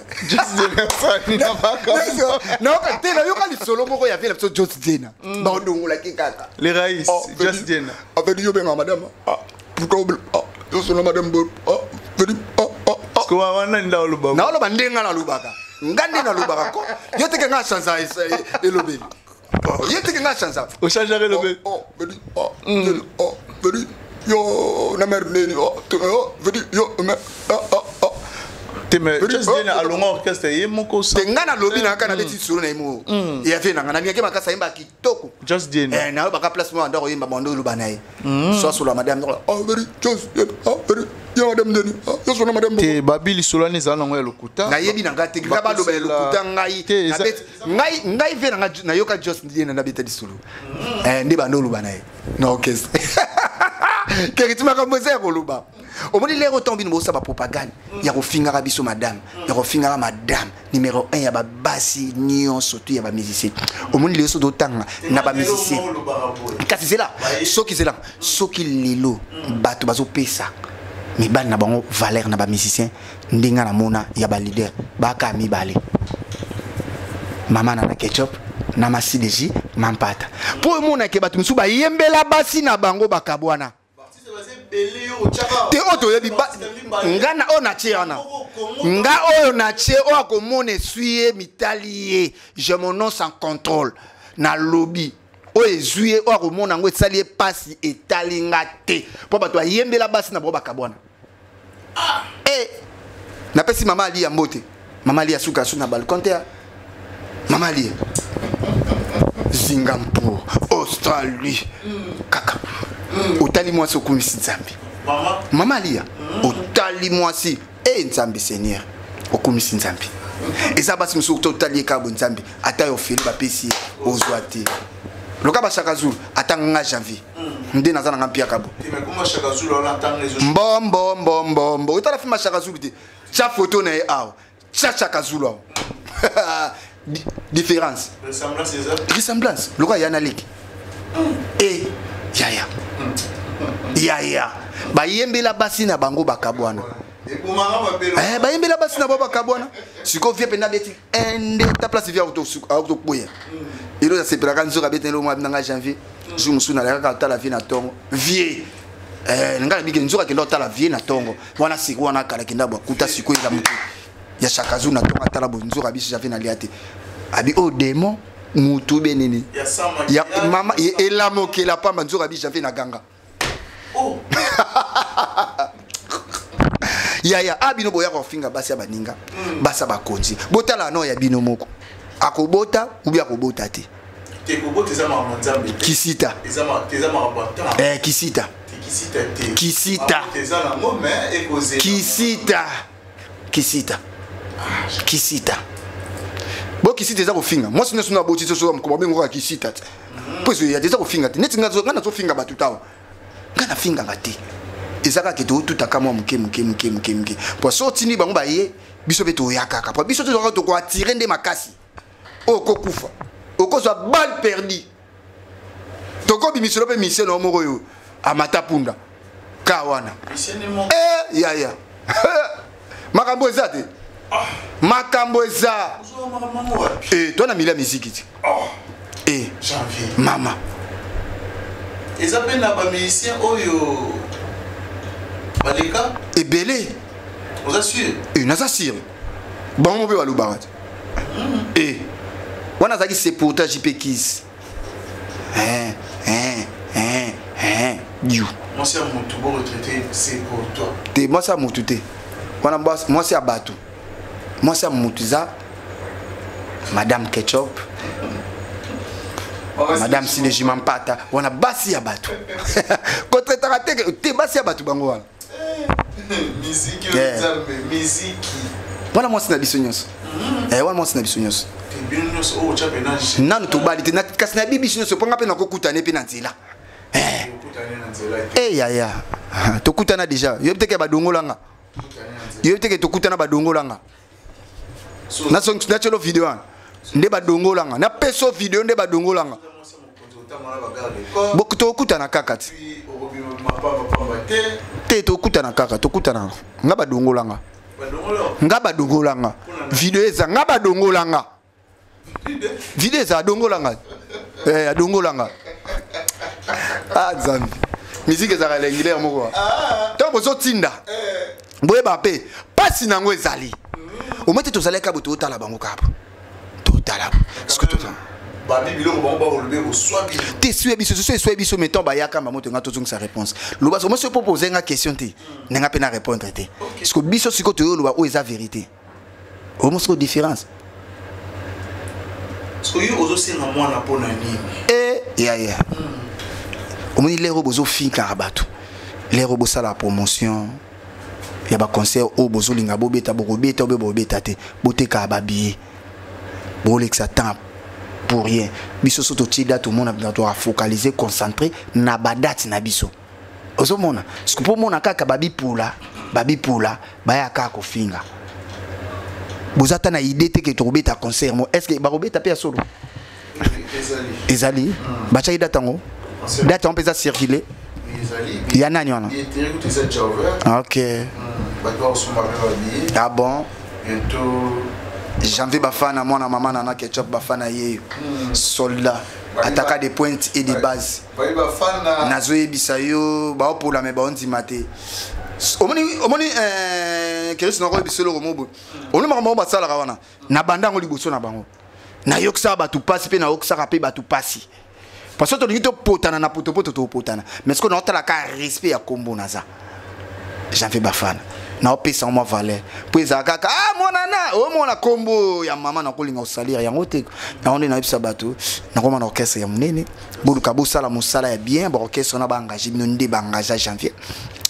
Nayoka te, nayoka lisolo moko ya vie na biso Jos Diena, badongolaki kaka. Les raïs. Just Diena. Aveni yo benga madame, ah pourquoi, ah yosona madame bo, ah veni, ah ah ah. Parce que wana nda oloba. Naoloba ndenge nga nalobaka, nga nde nalobaka ko yo teke nga chansa elobeli. Bon, ye teke nga chansa. Ochangeaka elobeli. Oh, veni, oh, veni, oh, veni yo na mare neni, oh, oh, veni yo me, ah ah ah. Te, mais Veni, Just oh, Diena alonga orchestre ye moko. Te, nga nalobi na kaka nabeti lisolo na ye moko ya vie na nga, nalingaki makasi, ayemba kitoko. Just Diena. Eh, nayobaka place moko anda koyemba bando oloba na ye so asolola madame, oh veni Jos, oh veni yo madame neni, oh yo sona madame. Te, babi lisolo wana ezala nango ya lokuta. Nayebi na ngai te, nga baloba ya lokuta ngai. Te, Ngai ngai ve na nga nayoka Jos Ndiena nabeta lisolo. Eh, nde bando oloba na ye na orchestre keriti. Makambo eza ya koloba, omoni lero ntango bino bosala bapropagande ya kofingaka biso madame, ya kofingaka madame numéro 1 ya babasi nyonso tu ya bamusicien. Omoni lelo so totanga na bamusicien, kasi zela soki, zela soki lelo bato bazopesa mibali na bango valeur na bamusicien, ndenge namona ya baleader baka mibale, mama na Ketchup na Masideji Mampata, mpo omonake bato mosusu bayembela basi na bango bakabwana te. Oyo toyebi nga na oyo natie wana, nga oyo natie oyo akomona eswi ye mitali ye, je mon nom sans contrôle, nalobi oyo ezwi ye, oyo akomona yango esali ye mpasi, etali nga te, mpo bato bayembela basi na bango bakabwana. E napesi mama Ali ya mbote, mama Ali asuka asu na balcon te, mama Ali Zingampur, Australie kaka. Otali mwasi, okumisi Nzambe. Mama Alia, otali mwasi e Nzambe, Seigneur, okumisi Nzambe. Eza basi mosusu to otali ye kaka bo Nzambe, ata yo ofeli bapesi ye ozwa te. Loka bashaka Zulu, ata nga janvier nde naza nanga mpiaka bo mbombombombo. Otala filme ya Shaka Zulu te, tia foto na ye awa, tia Shaka Zulu awa. Différence, ressemblance lokola ya na leki e yaya yaya. Bayembela basi na bango bakabwana. Eh, bayembela basi na bango bakabwana. Sikoyo vie mpenza beti ende ta place vie akotokwea elo asepelaka nzoka abeti elo mwa nanga janvier. Jour mosusu nalakaka otala vie na ntongo vie. Eh, ngai nabiki nzoka akenda otala vie na ntongo wana, siko wana kala kenda bwakuta sikoyo ela motu ya Shaka Zulu na ntongo atala boye, nzoka biso janvier nalia te, abi oyo démon mutu be nini ya mama elamokela pamba, nzoka bi janvier na ganga. Yaya, a bino boyaka kofinga basi ya baninga, basi ya bakonzi, botala no ya bino moko akobota ubi akobota te. Kisita, eh, kisita, kisita, kisita, kisita, kisita bo kisita eza kofinga mwasi nyonso na aboti soso mokolo babengo kaka kisita te, mpo ezoya te, eza kofinga te. Neti nga nazofinga bato tawa, nga nafingaka te, eza kaka totutaka mwa moke moke moke moke moke, po so otindi bango baye, biso mpe toya kaka, po biso tozwaka tokoatire nde makasi oyo okokufa, okozwa balle perdue, tokobimiselo mpe mission na yo moko oyo amata punda ka wana. Eh, yaya, makambo eza te. Makambo eza. Eh, toi na milia miziki ti. Oh. Eh. Janvier. Mama. Eza pe na ba musiciens oyo baleka ebele. Oza sûr? Eh, naza sûr. Bango mpe balobaka te. Eh. Wana azalaki c'est pour toi JP Kiss. Hein, hein, hein, hein, you. Mwasi ya motu bo retraité c'est pour toi. Te mwasi ya motu te. Wana mwasi ya bato. Mwasi ya motu eza Madame Ketchup. Madame Sineji Mampata, wana basi ya bato. Kotraitaka te te basi ya bato bango wana. Miziki oyo Nzambe, miziki. Wana mwasi na biso nyonso. Eh, wana mwasi na biso nyonso. Nanu tobali te kasi nayebi biso nyonso mpo nga mpe nakokutana mpe na nzela. Eh, eh yaya tokutana deja yoyebi teke badongolanga yoyebi teke tokutana badongolanga natyelo video wana nde badongolanga napeso video nde badongolanga tokutana kaka ti te tokutana kaka tokutana nga badongolanga nga badongolanga video eza nga badongolanga video eza adongolanga eh, adongolanga ah nzambe miziki ezalaka elengilere moko ntango bozotinda eh. boyeba mpe mpasi na yango ezali omoi te tozalaki kabo totala bango kabo totala babi biloko bango bakolobi koswa bino te eswi biso soso eswi biso mais ntango bayaka mba moto nga tozongisa réponse loba somo soki propose nga question te na nga mpe na répondre te parce que biso sikoyo toyo loba oyo eza vérité omo sikoyo différence soki ozosenga mwana mpo na nini e yaya omoni lere oyo bozofinkaka bato lere oyo bosala promotion ya baconcert oyo bozolinga bobeta bokobeta obe bobeta te botekaka babillet bolekisa temps pour rien biso so totie date omona toafocalise concentré na badate na biso ozomona siko mpo omona kaka babipula babipula baya kaka kofinga boza ata na idée te ke tokobeta concert mo est ce que bakobeta mpe ya solo ezali hmm. batiaki date yango date yango mpe eza circule ya nani wana ok hmm, ah bon janvier bafana mwana mama nana ketchup bafana yeyo hmm. soldat ataka des pointes et des bases nazoyebisa yo baopola me baondima te omoni omoni eh, kerisi nakoyebisa eloko mo boye omoni makambo bango basalaka wana na banda yango liboso na bango nayokisaka bato mpasi mpe nayokisaka mpe bato mpasi parce que tolingi topotana na potopoto topotana mais sikoyo naotala kaka respect ya nkombo naza janvier bafana naopesa yango mwa valeur mpo ezala kaka ah mwana na omona nkombo ya mama nakolinga kosalire yango te yango nde nayebisa bato nakoma na orchestre ya monene boluka bosala mosala ya bien baorchestre wana baengage bino nde baengage janvier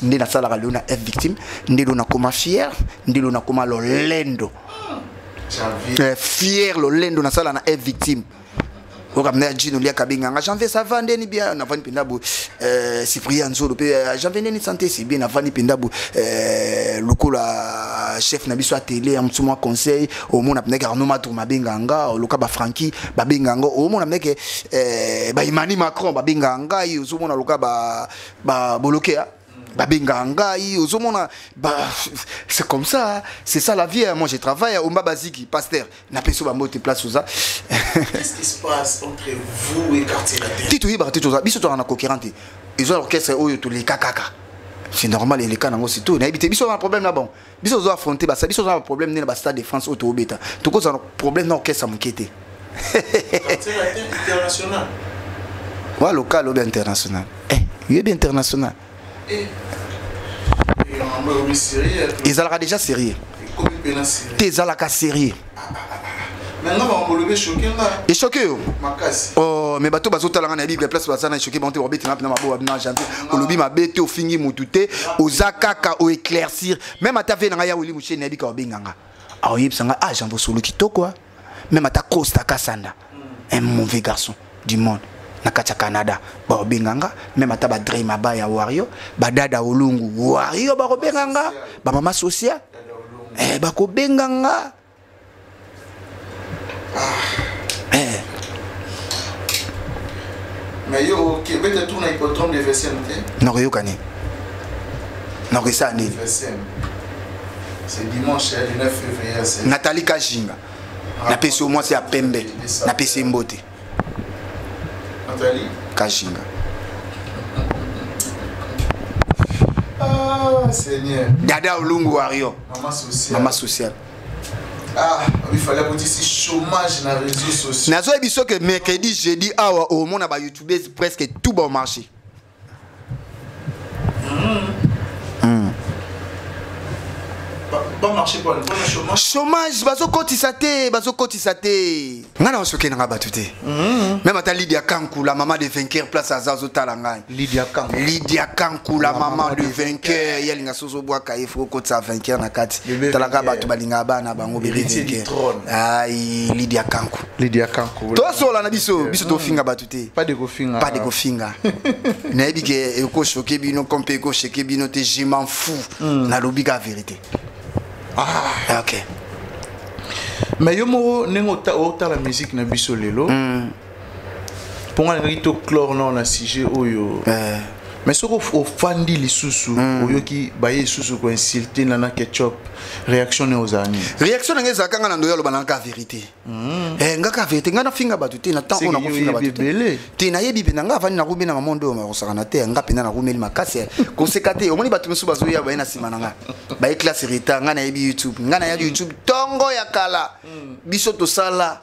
nde nasalaka lelo na f victime nde lelo nakoma fier nde lelo nakoma lolendo eh, fier lolendo nasala na f victime oyoka mna ya jino liaka abenganga janvier ça va ndeni bien navandi mpenza bo euh, cyprien nzolo mpe euh, janvier ndeni santé c'est bien navandi mpenza bo euh, lokola chef na biso ya tele ya mosu mwa conseil omona mpenza ke arnaud matou babengaka nga oloka bafranki babengaka nga omona mpenza ke baimani macron babengaka ngai ozomona loka babolokea babengaka ngai ozomona ba, c'est comme ça c'est ça la vie moi je travaille omba baziki pasteur napesi yo bambote place oza. Qu'est-ce qui se passe entre vous et Quartier Latin? Ti toyebaka te toza biso tozala na concurrent te eza orchestre oyo toleka kaka c'est normal eleka nango surtout nayebi te biso na problème na bango biso tozo affronter basa biso toza na problème nde na bastade de France oyo toobeta tokozala na problème na orchestre moke te. Quartier Latin international wa local obi international eh yoyebi international eh. Ezalaka déjà sérieux te ezalaka sérieux echoke yo oh, mais bato bazotala nga na bible place baza na echoke bango te babetela mpena mabo babina janvier olobi mabe te ofingi motu te oza kaka oéclaircir même ata vie na ngai ya wili mosheni nayebi ka obenga nga aoyebisa ngai ah janvier osolo kitoko même ata Costa Kasanda un mauvais garçon du monde na kati ya Canada bakobenga nga même ata badrey mabaya wario badada olungu wario bakobenga nga bamama socia eh, bakobenga nga eh. Mais yo okebeta tour na hippodrome de VSM te nakoyoka nini nakosala nini VSM. C'est dimanche, le 9 février. Nathalie Kajinga. Napesi yo mwasi ya pembe. Napesi ye mbote. Nathalie Kajinga. Ah, Seigneur. Dada Olungu Wario. Maman sociale. Maman sociale. Ah, il fallait que ici chômage dans les réseaux sociaux. Nazo yebi que mercredi, jeudi awa au monde ba youtubeurs presque tout bon marché. Bon marché quoi, bon chômage. Chômage bazokotisa te, bazokotisa te. Nga na osoke nanga bato te. Même ata Lydia Kanku, la maman de vainqueur place aza azotala ngai. Lydia Kanku. Lydia Kanku, la maman de vainqueur, ye alinga soso bwaka ye fo okotisa vainqueur na kati. Bébé Talaka vainqueur. bato balingaka bana bango bébé Héritier du vainqueur. trône. Ai Lydia Kanku. Lydia Kanku. Tosola na biso, biso tofinga bato te. Pas de kofinga. Pas de kofinga. Nayebi ke ekoshoke bino comme mpe ekoshoke bino te, je m'en fous. Nalobi ka vérité. Ah. Ok. Mais yo moko ndenge otala musique na biso lelo. Mpo nga nalingaki toclore nao na sujet oyo. Mais soki ofandi lisusu oyoki baye lisusu koinsulte Nana Ketchup, réaction ne ozala nini? Réaction na ngai ezalaka nga na ndoyo aloba na nga vérité. Nga ka vérité, nga nafinga bato te na temps C'est oyo que yo nakofinga bato oyebi te. ebele. Te nayebi mpe na nga avandi nakomi na mama ndoyo makosaka na te, nga mpenza nakomeli makasi koseka te. Omoni bato mosusu bazoya baye na nsima na nga baye classe retard. Nga nayebi YouTube, nga nayebi YouTube ntongo ya kala. Biso tosala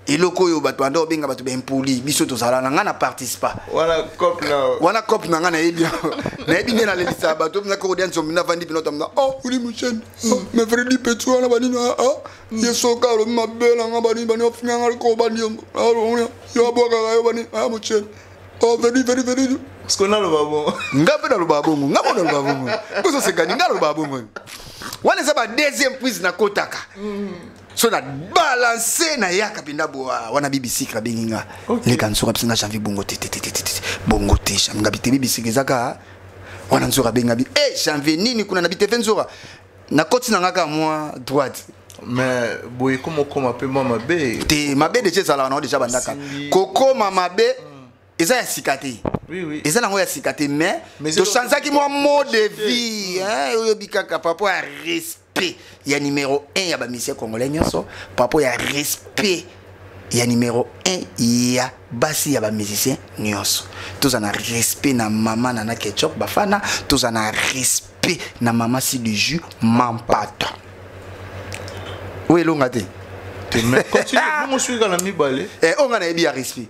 eloko oyo bato banda obenga bato baimpoli, biso tozala na nga na participa Wana cop na wana cope na nga nayebi yango. Nayebi nde nalelisaka bato mpenza kokodia nzombi navandi mpena otamna oh uli mochene mais fredi petu wana banini ah ye soka alobi mabe na nga banini bani ofinga nga liko bani yo abwakaka yo bani ah mochene oh fredi fredi fredi. Parce que naloba bon. Nga mpe naloba bongo, nga mpo naloba bongo bozoseka nga naloba bongo. Wana eza ba deuxième prise nakotaka so na balance nayaka mpenza boa wana bibisikre abengi nga. Leka nzoka biso nga janvier bongo te te te te te te bongo te janvier nga bi te bibisikre ezaka wana nzoka abengi nga bi e janvier nini kuna na bitefe nzoka nakoti na nga kaka mwa droite. Mais boye koma okoma mpe mwa mabe. Te mabe deja ezalaka nango deja bandaka Simbi. kokoma mabe eza ya sika te. Oui, oui. Eza nango ya sika te mais Mais tochangeaki mwa mode de vie hein, oyobi kaka par rapport ya respect ya numéro 1 ya bamisien congolais nyonso, par rapport ya respect ya numéro 1 ya basi ya bamusicien nyonso. Toza na respect na mama Nana Ketchup Bafana, toza na respect na mama si du jus mampata oyo elonga te. Te mais continue bongo soki kaka na mibale. Oyo nga nayebi ya respect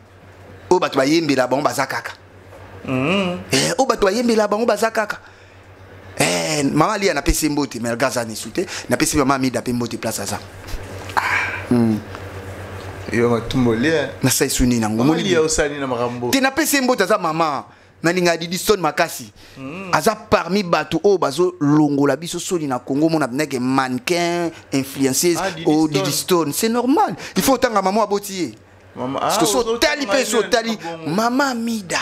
oyo bato bayembela bango baza kaka. Oyo bato bayembela bango baza kaka. Mama Lia napesi ye mbote mais alga aza nesu te. Napesi mama Amida mpe mbote place aza. Yo matumboli. Nasali su nini nango? Mama Omoni Lia osali na makambo. Te napesi ye mbote aza mama nalinga Didi Stone makasi. Aza parmi bato oyo bazolongola biso soni na Congo mona ndenge mannequin influenceuse. Ah, Didi Oh, Stone. Didi Stone, c'est normal, il faut otanga mama aboti ye. Mama, Parce que so otali mpe so otali mama Amida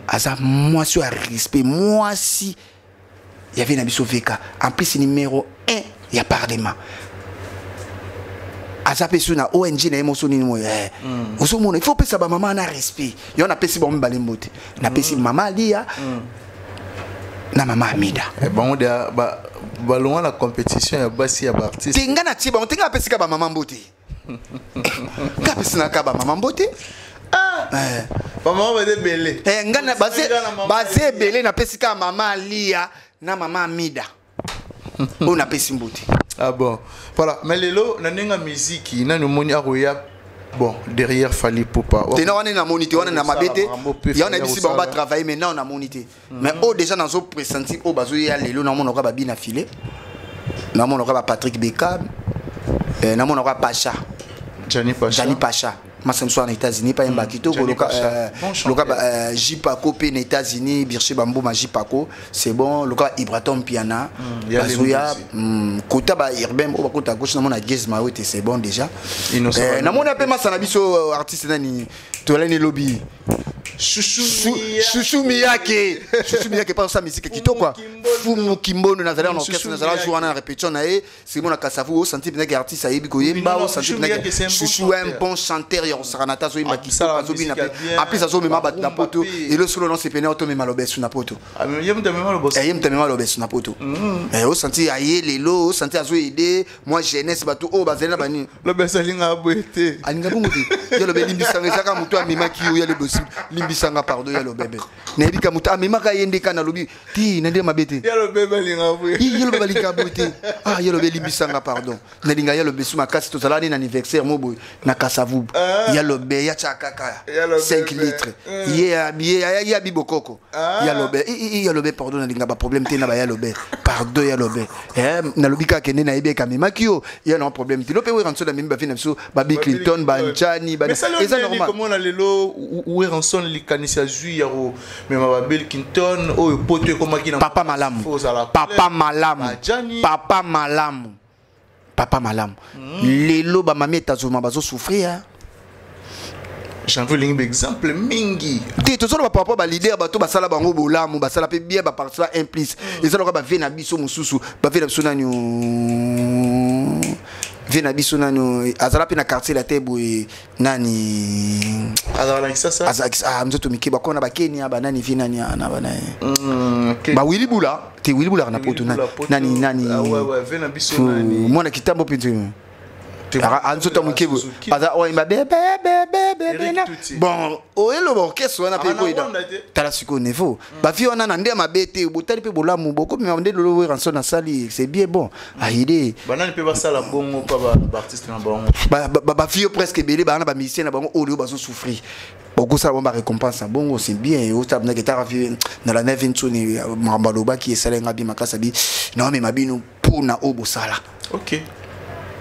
aza mwasi oyo ya respect, mwasi yavi na biso VK, en plus numéro 1 ya parlement, aza mpe so na ONG na ye moso nini moyo ozomona il faut opesa bamama na respect. Yo napesi bango mibale mbote, napesi mama Alia na mama Amida. Bango de balongwa na compétition ya basi ya baartiste. Te nga natie bango te, nga apesi ka bamama mbote, nga apesi na ka bamama mbote. Bamama baza ebele. Nga na Nga na mama baze Alia. ebele, napesi kaka mama Alia na mama Amida oyo napesi mbote. Ah bon, voilà. Mais lelo na ndenge ya miziki nani omoni akoya bon derrière Fally Ipupa? Te na wana namoni te, wana na mabe te. Makambo mpe Ya wana Fally yebisi bango akosala. batravaille mais nao namoni te. Mais oyo déjà nazo pressentir oyo bazoya lelo, namona oka babina file, namona oka bapatrik Bekam, namona oka Pacha. Gianni Pacha. Jani Pacha masa mosusu na États-Unis pa yemba kitoko. Gianni Loka Pacha. Bon chanteur. loka Jipako mpe na États-Unis Birche Bambuma Jipako, c'est bon, loka Ibraton Piana ya bazoya Lemo kota ba urbain oyo bakota gauche, namona Gez Mayo te, c'est bon déjà. Innocent Balobi. Namona mpe masa na biso artiste nani tolani lobi. Chouchou. Chouchou Miyake, Chouchou Miyake pa osa musique kitoko quoi. Kimbondo. Fumu Kimbondo nazali en orchestre. Chouchou Nazala Miyake. jour wana na répétition na ye, c'est mon na Kasavu, osanti mpenza ke artiste ayebi koyemba. Non, non, Osanti Chouchou mpenza Miyake, c'est un ke bon Chouchou un chanteur. bon chanteur. ya kosakana te, azoyemba Ah, kitoko, sala azobina musique mpe ya bien, en plus azomema bato na barumba poto. pe. Elosolo nosepene otomema lobesu na poto. Ah, mais ye moto amema loboso. Eh, ye moto amema lobesu na poto. Eh, osanti aye lelo, osanti azoyede mwa jeunesse, bato oyo bazali na banini. Lobeso alingaka boye te. Alinga bongo te. Ya lobe, limbisanga, ezaka moto amemaki yo. Ya lobe, limbisanga, pardon. Ya lobebe, nayebi ka moto amemaka ye nde ka nalobi ti na nde mabe te. Ya lobebe alingaka boye. Ye lobe balinga boye te. Ah, ye lobe, limbisanga, pardon, nalinga ya lobe su makasi. Tozala nde na anniversaire mo boye na Kasavubu. Ya lobe ya tia kaka Ya lobe 5 be. litres. Ye ye abi bokoko. Ya lobe, ya lobe, pardon, nalinga baproblème te na ba. Ya lobe, pardon, ya lobe. Eh, nalobi kaka nde nayebi ekamemaki yo ya na problème te. Lo mpe Werrason amemi bavi na biso, babi Clinton, banjani. Eza Eza normal. Komona lelo Werrason likanisi azwi ya komema babill Clinton oyo poto ekomaki na Papa malamu. Faut ozala Papa malamu. Bajani. Papa malamu, papa malamu. Lelo bamami etazoma bazosouffrir. Janvier olingi baexemple mingi. Te, tozoloba par rapport baleader, bato basala bango bolamu, basala mpe bien, baparticipa un plus. Eza loka bavie na biso mosusu, bavie na biso nani, vie na biso nani azala mpe na quartier la te boye, nani? Azala na Kisasa. Ah, nzoto mike, bakona bakenia banani, vie nani na banani? Ok. Bawili bula te, wili bulaka na poto. Willy Nani? Bula, poto. Nani, nani? Ah, ouais, vie na biso nani? Mwana kitambo mpenza. Anzoto moke boye. Suzuki. Aza oyemba bebebebebe Eric na Tuti. bon, oyeloba orchestre wana mpe Ah, na ekoyeda. Rwanda te. Tala sikoyo niveau bavie wana na nde ya mabe te, botali mpe bolamu bokomema nde lelo Werrason asali, c'est bien bon aide. Banani mpe basala bongo mpa baartiste na bango? Bavie presque ebele baa na bamusicien na bango oyo bazosouffrir, bokosala bango barécompense na bongo, c'est bien. Otabnaki etaka vie na la neve ntsoni, makambo alobaki esalenga bi makasi, abi naomema bino mpona oyo bosala.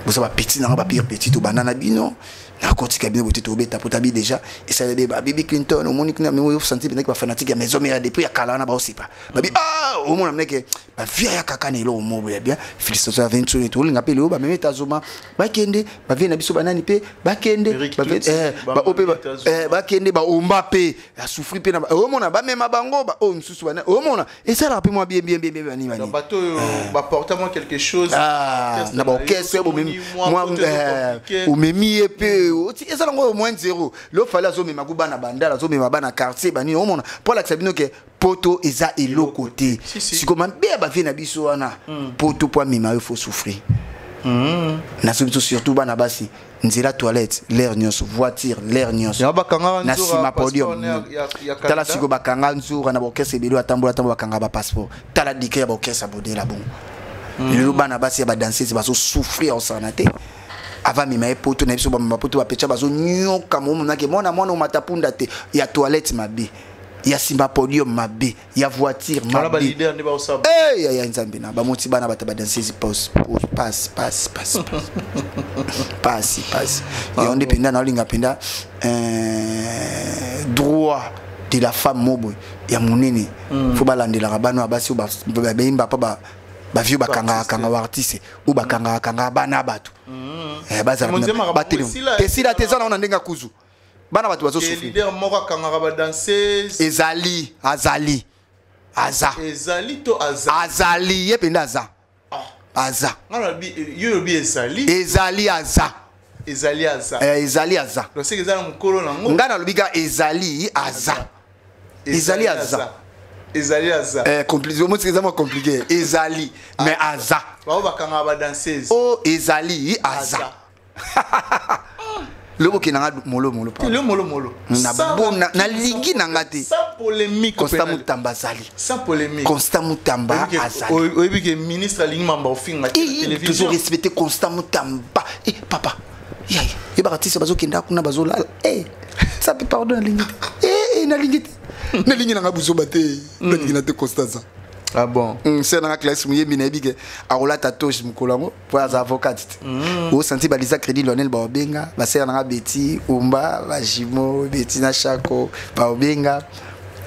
Boza bapeti nanga, bapire petit, tobanda na bino, nakotika bino bote, tobeta po tabi déjà esali be babibi Clinton. Omoni kuna mi oyo santi pendaki bafanatique ya Maison Mère depuis ya kala wana baosepa babi. Ah, omona mneke bavia ya kaka na eloko moko ya bien. Félicitation ya 28. Tolinga mpe lelo bameme tazoma bakende, bavie na biso banani mpe bakende. Eric Tutsi, Bao mpe Bamame Tazoma. bakende baomba mpe asouffri mpe na omona bamema bango oyo mosusu bana, omona esalaka mpe mwa bien bien bien bien bani bani. Donc, bato oyo baporta mwa quelque chose. Ah, Orchestre na na yo, baorchestre omoni mwa bomemi poto eza compliqué. omemi ye mpe eza nango moins zéro. Lo fali azomema ku bana bandala, azomema bana quartier banini, omona mpo alakisa bino ke poto eza eloko te. Si, si. Sikoyo mabe ya bavie na biso wana, poto mpo amema yo, faut souffrir. Naso biso surtout bana basi, nzela toilette l'air nyonso, voiture l'air nyonso. Yango bakangaka Na nzora, nsima passeport podium. na ya Tala Canada. sikoyo bakanga nzura na baorchestre ebele, atambola tambola, bakanga bapasseport. Tala dike ya baorchestre ya bodela bongo. Lelo bana basi ya badanseuse bazosouffrir, osana te avant mema ye poto na biso, bamema poto bapetya bazonyoka momonake mwana mwana omata punda te, ya toilette mabe, ya nsima podium mabe, ya voiture Wana mabe. baleader nde baosala. Hey, ya nzambe na bamoti bana bato badanseuse pause pause, passe passe passe passe passe. Yango nde mpenza naolinga mpenza droit de la femme mo boye ya monene. Fo balandelaka bana ya basi oyo bayimba mpa bavio, bakangaka kanga baartiste oyo bakangaka kanga bana ya bato. Eh, bazala Monzema makambo batelema. esila. Esila te, eza nango na ndenge ya kuzu, bana bato Ke bazosouffrir. leader moko akangaka badanseuse. Ezali, azali, aza. Ezali to aza? Azali, ye mpenza aza, aza. Nga nalobi, yo olobi ezali. Ezali, aza. Ezali, aza. Eh, ezali, aza. Donc seke eza na mokolo nango. Ngai nalobi ka ezali, aza, ezali, aza. Ezali, aza. Eh, omoni eza mwa compliqué, ezali mais aza. Bao bakangaka badanseuse. O ezali, aza. Lobo okendanga molo molo, pardon. Lelo molo molo. Nalingi na nga te. Sans polémique. Constant Penal. Mutamba azali. Sans polémique. Constant Mutamba azali. Oyebi ke ministre alingi mamba ofinga te na Eh, toujours télévision. respecter Constant Mutamba. Eh, papa yai yebaka tisa bazokenda kuna bazolala. Eh, sape, pardon, nalingi te. Eh, eh, nalingi te, nalingi nanga buzoba te, nalingi na te Constant za. Ah bon? Se nanga classe moyembi, nayebi ke akolata toche mokolo yango mpo aza avocat te. Osanti balisa crédit Lionel, baobenga basere nanga beti omba bajimo beti na chako baobenga,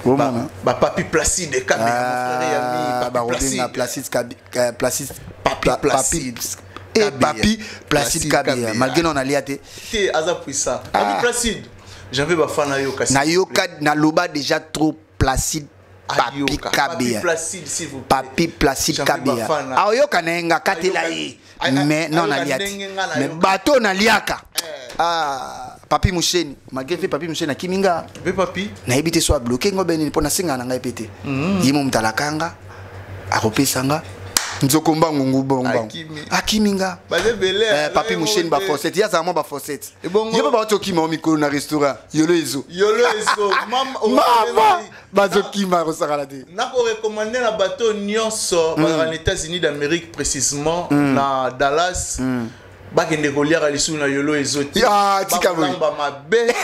omona. Bapapi Placide Kabeya, mon frère et ami, Ah, Papi bakobenga Placide. Placide Placide. Papi Placide Eh, Kabeya. Papi Placide Placide Kabeya. Kabeya. Malgré non alia te. Te, aza puissant, Papi Placide, janvier bafana yo kasi. Nayoka naloba déjà trop Placide Papi Ayoka. Papi Kabeya. Placide, s'il vous plaît. Papi Placide Janvier Kabeya Bafana. aoyoka na ye nga katela Ayoka- ye. Ay- Mais non, ayoka nalia te. ndenge nga Mais nayoka. bato naliaka. Ah, Papi Musheni, malgré fait Papi Musheni akimi nga. Pe Papi nayebi te so abloke ngo benini mpo nasengaka na ngai mpe te. Ye mo moto alaka nga, akopesa nga nzoko mbangu ngubo mbangu. Akimi. Akimi nga. Baza ebele. Eh, Papi Musheni bafossette, ye azala mwa bafossette. Ebongo- Ye mpe bauti okima o mikolo na restaurant Yolo Ezo. Yolo Ezo, mama. Mama bazokima kosakala te. Nakorekomande na bato nyonso bazalaka na États-Unis d'Amérique, précisément na Dallas, bakende koliaka lisusu na Yolo Ezo te. Ah, tika boye. Bakolamba mabe,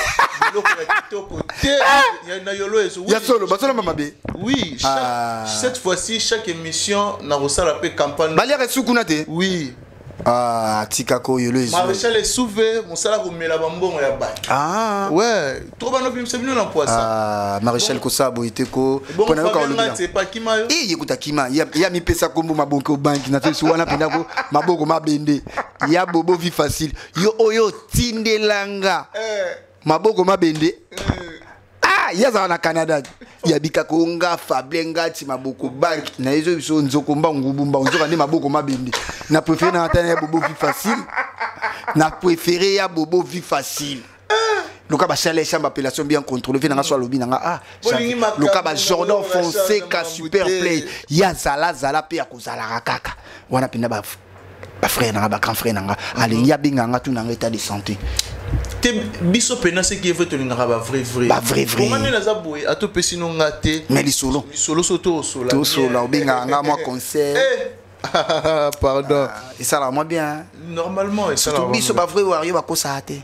biloko ya kitoko te na Yolo Ezo. Oui. Ya solo, bazolamba mabe? Oui, Ah. cette fois-ci, chaque émission nakosala mpe campagne. Baliaka esu kuna te? Oui. Ah, tikako Yolo Ezo. Maréchal Esouve, mosala komela bambongo ya bato. Ah. Ouais, trop banobimisa bino na poisa. Ah, maréchal kosala boye te ko. Bongo Mpo nayoka Fabien olobi Ngatse epakima yo. Eh, ye kuta kima ye amipesa kombo mabonke obanki na tosi wana mpenza ko maboko mabende ya bobo vie facile yo oyo otindelanga maboko mabende. Ah, ye azalaka na Canada, yabikaka nga Fable Ngati maboko banki na ye biso nzoko mbangu ngubu mbangu nzoka nde maboko mabende. Na préféré na ata ya bobo vie facile, na préféré ya bobo vie facile. Luka bachale chambre appellation bien contrôlée ve nanga so alobi nanga ah. Bolingi makambo Luka ba Jordan na Fonseca Bachar super na play ya zala zala mpe ya kozalaka kaka wana mpenza ba bafrère nanga, bagrand frère nanga alingi abenganga tu nanga état de santé. Te, biso mpena ce qui est vrai, tolingaka ba vrai vrai. Ba vrai vrai. Bonga nde naza boye, atopesi no nga te. Mais lisolo. Lisolo so tosola. Tosola, obengaka nga mwa conseil. Eh, pardon. Esalaka mwa bien. Normalement esalaka. Surtout biso bavrai wario bakosaka te.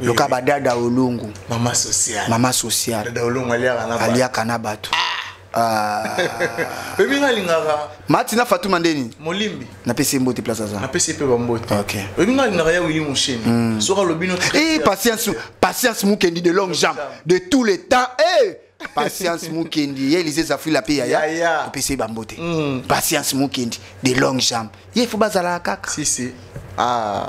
Loka badada olungu. Mama sociale. Mama sociale. Dada Olongo aliaka na bato. Aliaka na bato. Ah. Oyebi nga alingaka Matina Fatuma ndeni. Molimbi. Napesi ye mbote place aza. Napesi ye mpe bambote. Ok. Oyebi nga alingaka ya Wili Mosheni, soki alobi no. Eh, Patience, Patience Mukendi de longue jambe de tous les temps. Eh, Patience Mukendi, ye Élysée Zafila pe yaya. Yaya. Opesi ye bambote. Patience Mukendi de longue jambe. Ye faut bazala kaka. Si si, ah,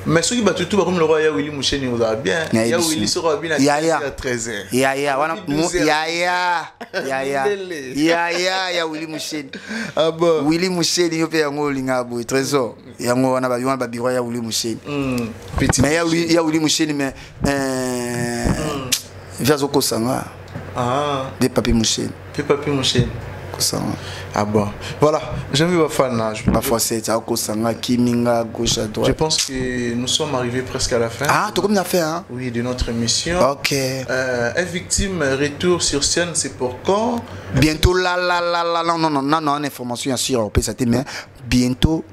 mais soki bato tu bakomi lokola ya Wili Mosheni, ozala bien. Nayebi Ya so. Wili soki alobi na Yaya. 13 heures. Yaya wana Alobi 12 heures. yaya. Yaya. Ndele. Yaya ya Willy Musheni. Ah bon. Willy Musheni yo pe yango olinga boye trésor. Yango wana ba wana ba bureau ya Willy Musheni. Petit. Mais ya Willy Musheni, mais viazo kosanga Ah. de Papi Musheni. Pe Papi Mosheni. Kosanga. Ah bon. Voilà, j'ai vu Bafana. Parfois c'est akosanga kiminga gauche à Je droite. pense que nous sommes arrivés presque à la fin. Ah, tokomi na fait hein. Oui, de notre émission. Ok. Est victime, retour sur scène, c'est pour quand? Bientôt là là là là là, non non non non, information ya sûr opesa te, mais bientôt,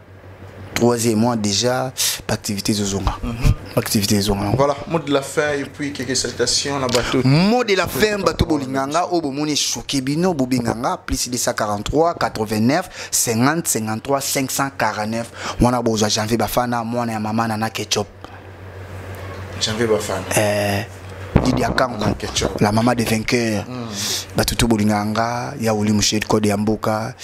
troisième mois déjà, activité zozonga. Activité zozonga. Voilà, mot de la fin et puis quelques salutations na bateau. Mot de la fin, bato bolinganga oyo bomoni choqué bino, bobenganga plus 243 89 50 53 549 wana bozwa Janvier Bafana, mwana ya mama na Ketchup. Janvier Bafana. Eh, Lydia Kango. Ketchup. La maman des vainqueurs. Bato to bolinganga ya Oli Mushedi code ya mboka,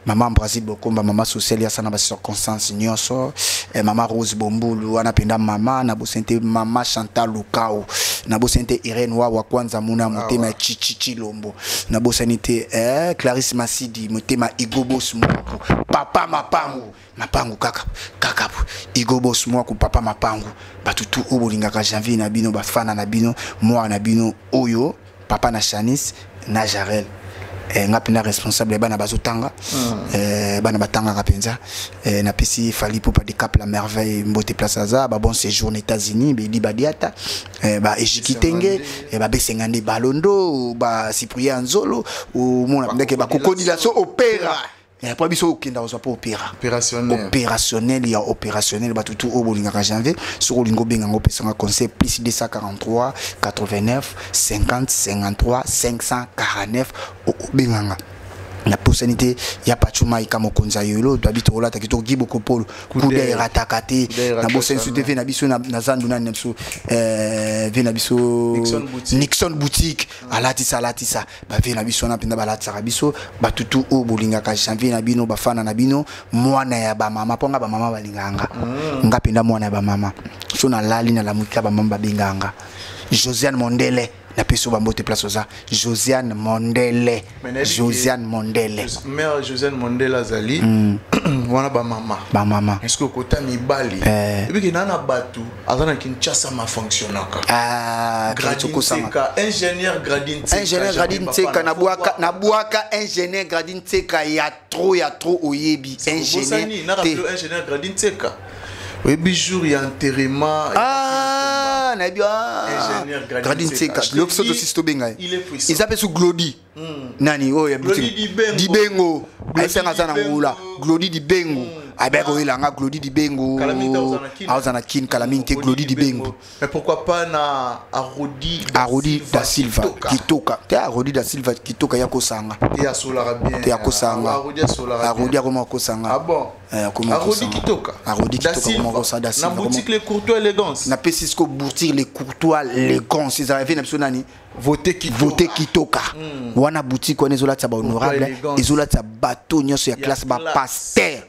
mama Brazil Bokomba, mama sociale ya sana ba circonstance nyonso, eh, mama Rose Bombulu wana penda, mama na bosente, mama Chantal Lukau na bosente, Irene Wawa kwanza muna motema ya Chichi Chilombo na bosani te, eh, Clarisse Masidi motema, Igobos Mwaku papa mapangu mapangu kaka kaka Igobos Mwaku papa mapangu. Bato tu oyo bolingaka Janvier na bino, bafana na bino, mwana na bino oyo papa na Chanis na Jarel. Eh, nga mpenza responsable ya bana bazotanga. Eh, bana batangaka mpenza. Eh, napesi Fali Popa de Cap la Merveille mbote place aza, ba bon séjour na États-Unis, bedi badiata, eh, ba Ejikitenge, eh, babesenga nde balondo ba Cyprien Nzolo omona ndeke bakokodila so opéra. Eh, po biso okenda kozwa mpo opéra. Opérationnel. Opérationnel ya opérationnel. Bato tu oyo bolingaka Janvier, soki olingi obenganga opesanga conseil, plus 243 89 50 53 549, obenganga. Naposani te ya Pachu Maika, mokonzi ya Yolo babi tokolataki tokoki bokopolo kuda erataka te. Nabosani so te ve na biso na zandu nani na biso, ve na biso Nixon Boutique. Nixon Boutique alatisa alatisa bave na biso wana mpenza balatisaka biso. Batutu oyo bolingaka Janvier na bino, bafana na bino, mwana ya bamama, mpo nga bamama balingaka nga. Nga mpenza mwana ya bamama, so nalali nalamuki bamama babengaka nga Josiane Mondele. Napesi yo bambote place oza. Josiane Mondele, Josiane Mondele. Mère Josiane Mondele azali wana, bamama. Bamama. Est ce que okota mibali? Ebiki na bato aza na Kinshasa, mafonctionnaka. Ah, ingénieur Gradin. Ingénieur Gradin Tseka, nabwaka, nabwaka ingénieur Gradin Tseka ya trop, ya trop. Oyebi ingénieur? Ingénieur Gradin Tseka, oyebi jour ya enterrement? Ah, nayebi Gradin Tseka. Biso tosisi tobenga ye, eza mpe su Glodi nani oyo Dibengo, ayesanga aza na ngula. Glodi Dibengo abeki koyelanga Glodi Dibengo, aoza na Kine kala mingi te. Glodi Dibengo. Mais pourquoi pas na Arodi? Arodi da Silva Kitoka te, Arodi da Silva Kitoka ya kosanga. Te, asolaka bien. Te, ya kosanga. Arodi akoma kosanga. Ah bon? Arodi Kitoka. Arodi Kitoka akoma kosanga, da Silva. Na boutique Les Courtois Élégance. Napesi siko boutique Les Courtois Élégance, ezala ve na biso nani? Vote Kitoka. Vote Kitoka wana, boutique wana ezolatisa bahonorable, ezolatisa bato nyonso ya classe, bapasteur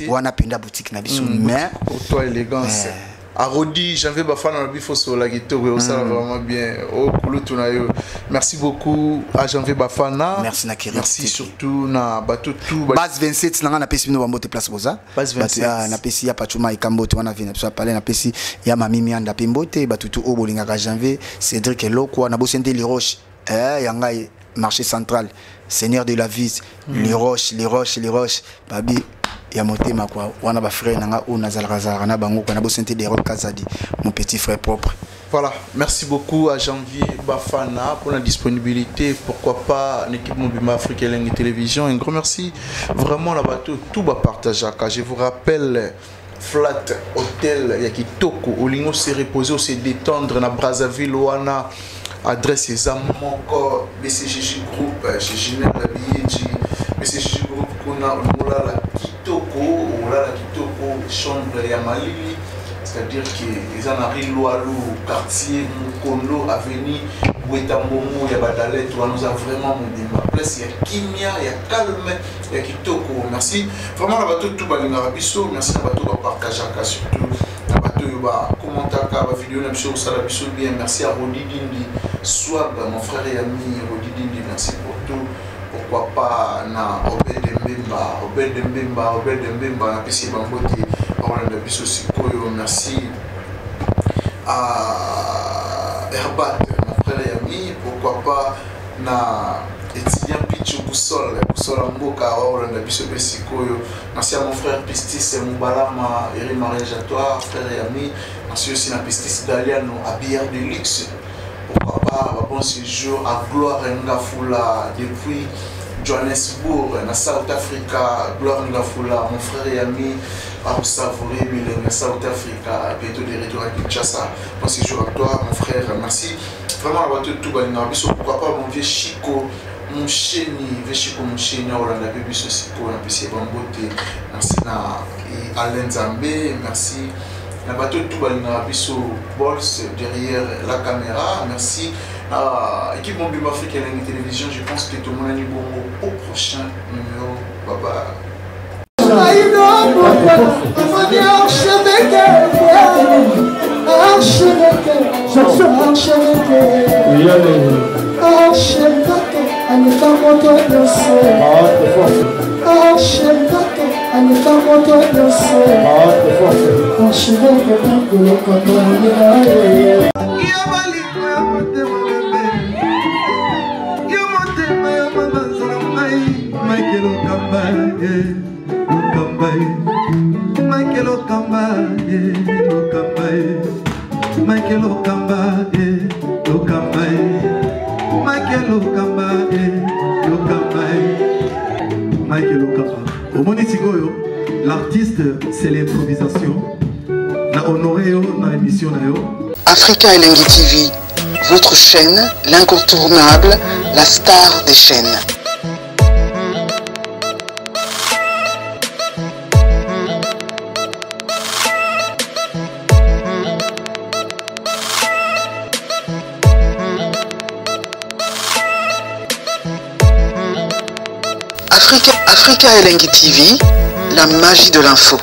wana mpenza, boutique na biso, mais Courtois Élégance, Arodi Janvier Bafana na bifo sola kitoko, osala vraiment bien o kulutu na yo. Merci beaucoup à Janvier Bafana. Merci na Keri. Merci surtout na bato tout. Base 27 nanga, napesi bino bambote place boza. Base 27. Napesi ya Pachuma Ikambote wana, vi na biso apale, napesi ya Mami Mianda mpe mbote. Bato tu oyo bolingaka Janvier, Cédric Elokwa, na bosi nde Liroche, ya ngai marché central, seigneur de la vie, Liroche, Liroche, Liroche babi ya motema kwa wana, bafrère na nga oyo nazalaka zalaka na bango kwa. Na bosi nte Derol Kazadi, mon petit frère propre. Voilà, merci beaucoup à Janvier Bafana pour la disponibilité. Pourquoi pas l'équipe Mobima Afrique et Télévision. Un grand merci vraiment là-bas, tout va partager. Je vous rappelle, Flat Hotel ya kitoko, olingo se reposer, se détendre na Brazzaville wana, adresse eza moko, BCGG Group, chez Ginette Labieji, BCGG Group kuna. Olala kitoko, olala kitoko, chambre ya malili, c'est-à-dire que eza na rue Lwalu, quartier Mukondo, avenue Bwetambongo ya Badalete wana. Oza vraiment mobimba, place ya kimia, ya calme, ya kitoko. Merci vraiment na bato tu balingaka biso, merci na bato bapartageaka, surtout na bato oyo bacommentaka bavideo na biso, kosala biso bien. Merci à Rodi Dindi Swag, mon frère et ami Rodi Dindi, merci pour tout. Pourquoi pas na Obed Mbemba, Obed Mbemba, Obed Mbemba, napesi ye bambote, bakolanda biso sikoyo. Merci à Herbat, mon frère et ami. Pourquoi pas na étudiant Picho Boussol, Boussol mboka, bakolanda biso mpe sikoyo. Merci à mon frère Pistis Moubalama, Eri mariage à toi, frère et ami. Merci aussi na Pistis Daliano, habilleur de luxe. Pourquoi pas bon séjour à Gloire Ngafula depuis Johannesburg, na South Africa. Gloire Ngafula, mon frère et ami, à savourer Bilenga, South Africa, bientôt de retour à Kinshasa. Bon séjour à toi, mon frère. Merci vraiment à tout balinga biso. Pourquoi pas mon vieux Chico Musheni, vieux Chico Musheni, olanda mpe biso sikoyo, napesi ye bambote. Merci na Alain Nzambe, merci na bato tout balingaka biso, Bols derrière la caméra. Merci na équipe Mobimba Afrique Elengi Télévision. Je pense que tomonani bongo au prochain numéro. Bye bye. Archevêque, archevêque, archevêque, archevêque, aleka moto nyonso, archevêque, aleka moto nyonso, archevêque kolokoto. Yo balingo ya motema bebe, yo motema ya mabanza na ngai, Michael Okamba ye, Okamba ye, Michael Okamba ye, Okamba ye, Michael Okamba ye, Okamba ye, Michael Okamba ye, Okamba ye, Michael Okamba. Omoni sikoyo, l'artiste, c'est l'improvisation. Na honoré yo na émission na yo. Africa Elengi TV, votre chaîne, l'incontournable, la star des chaînes. Africa Elengi TV, la magie de l'info.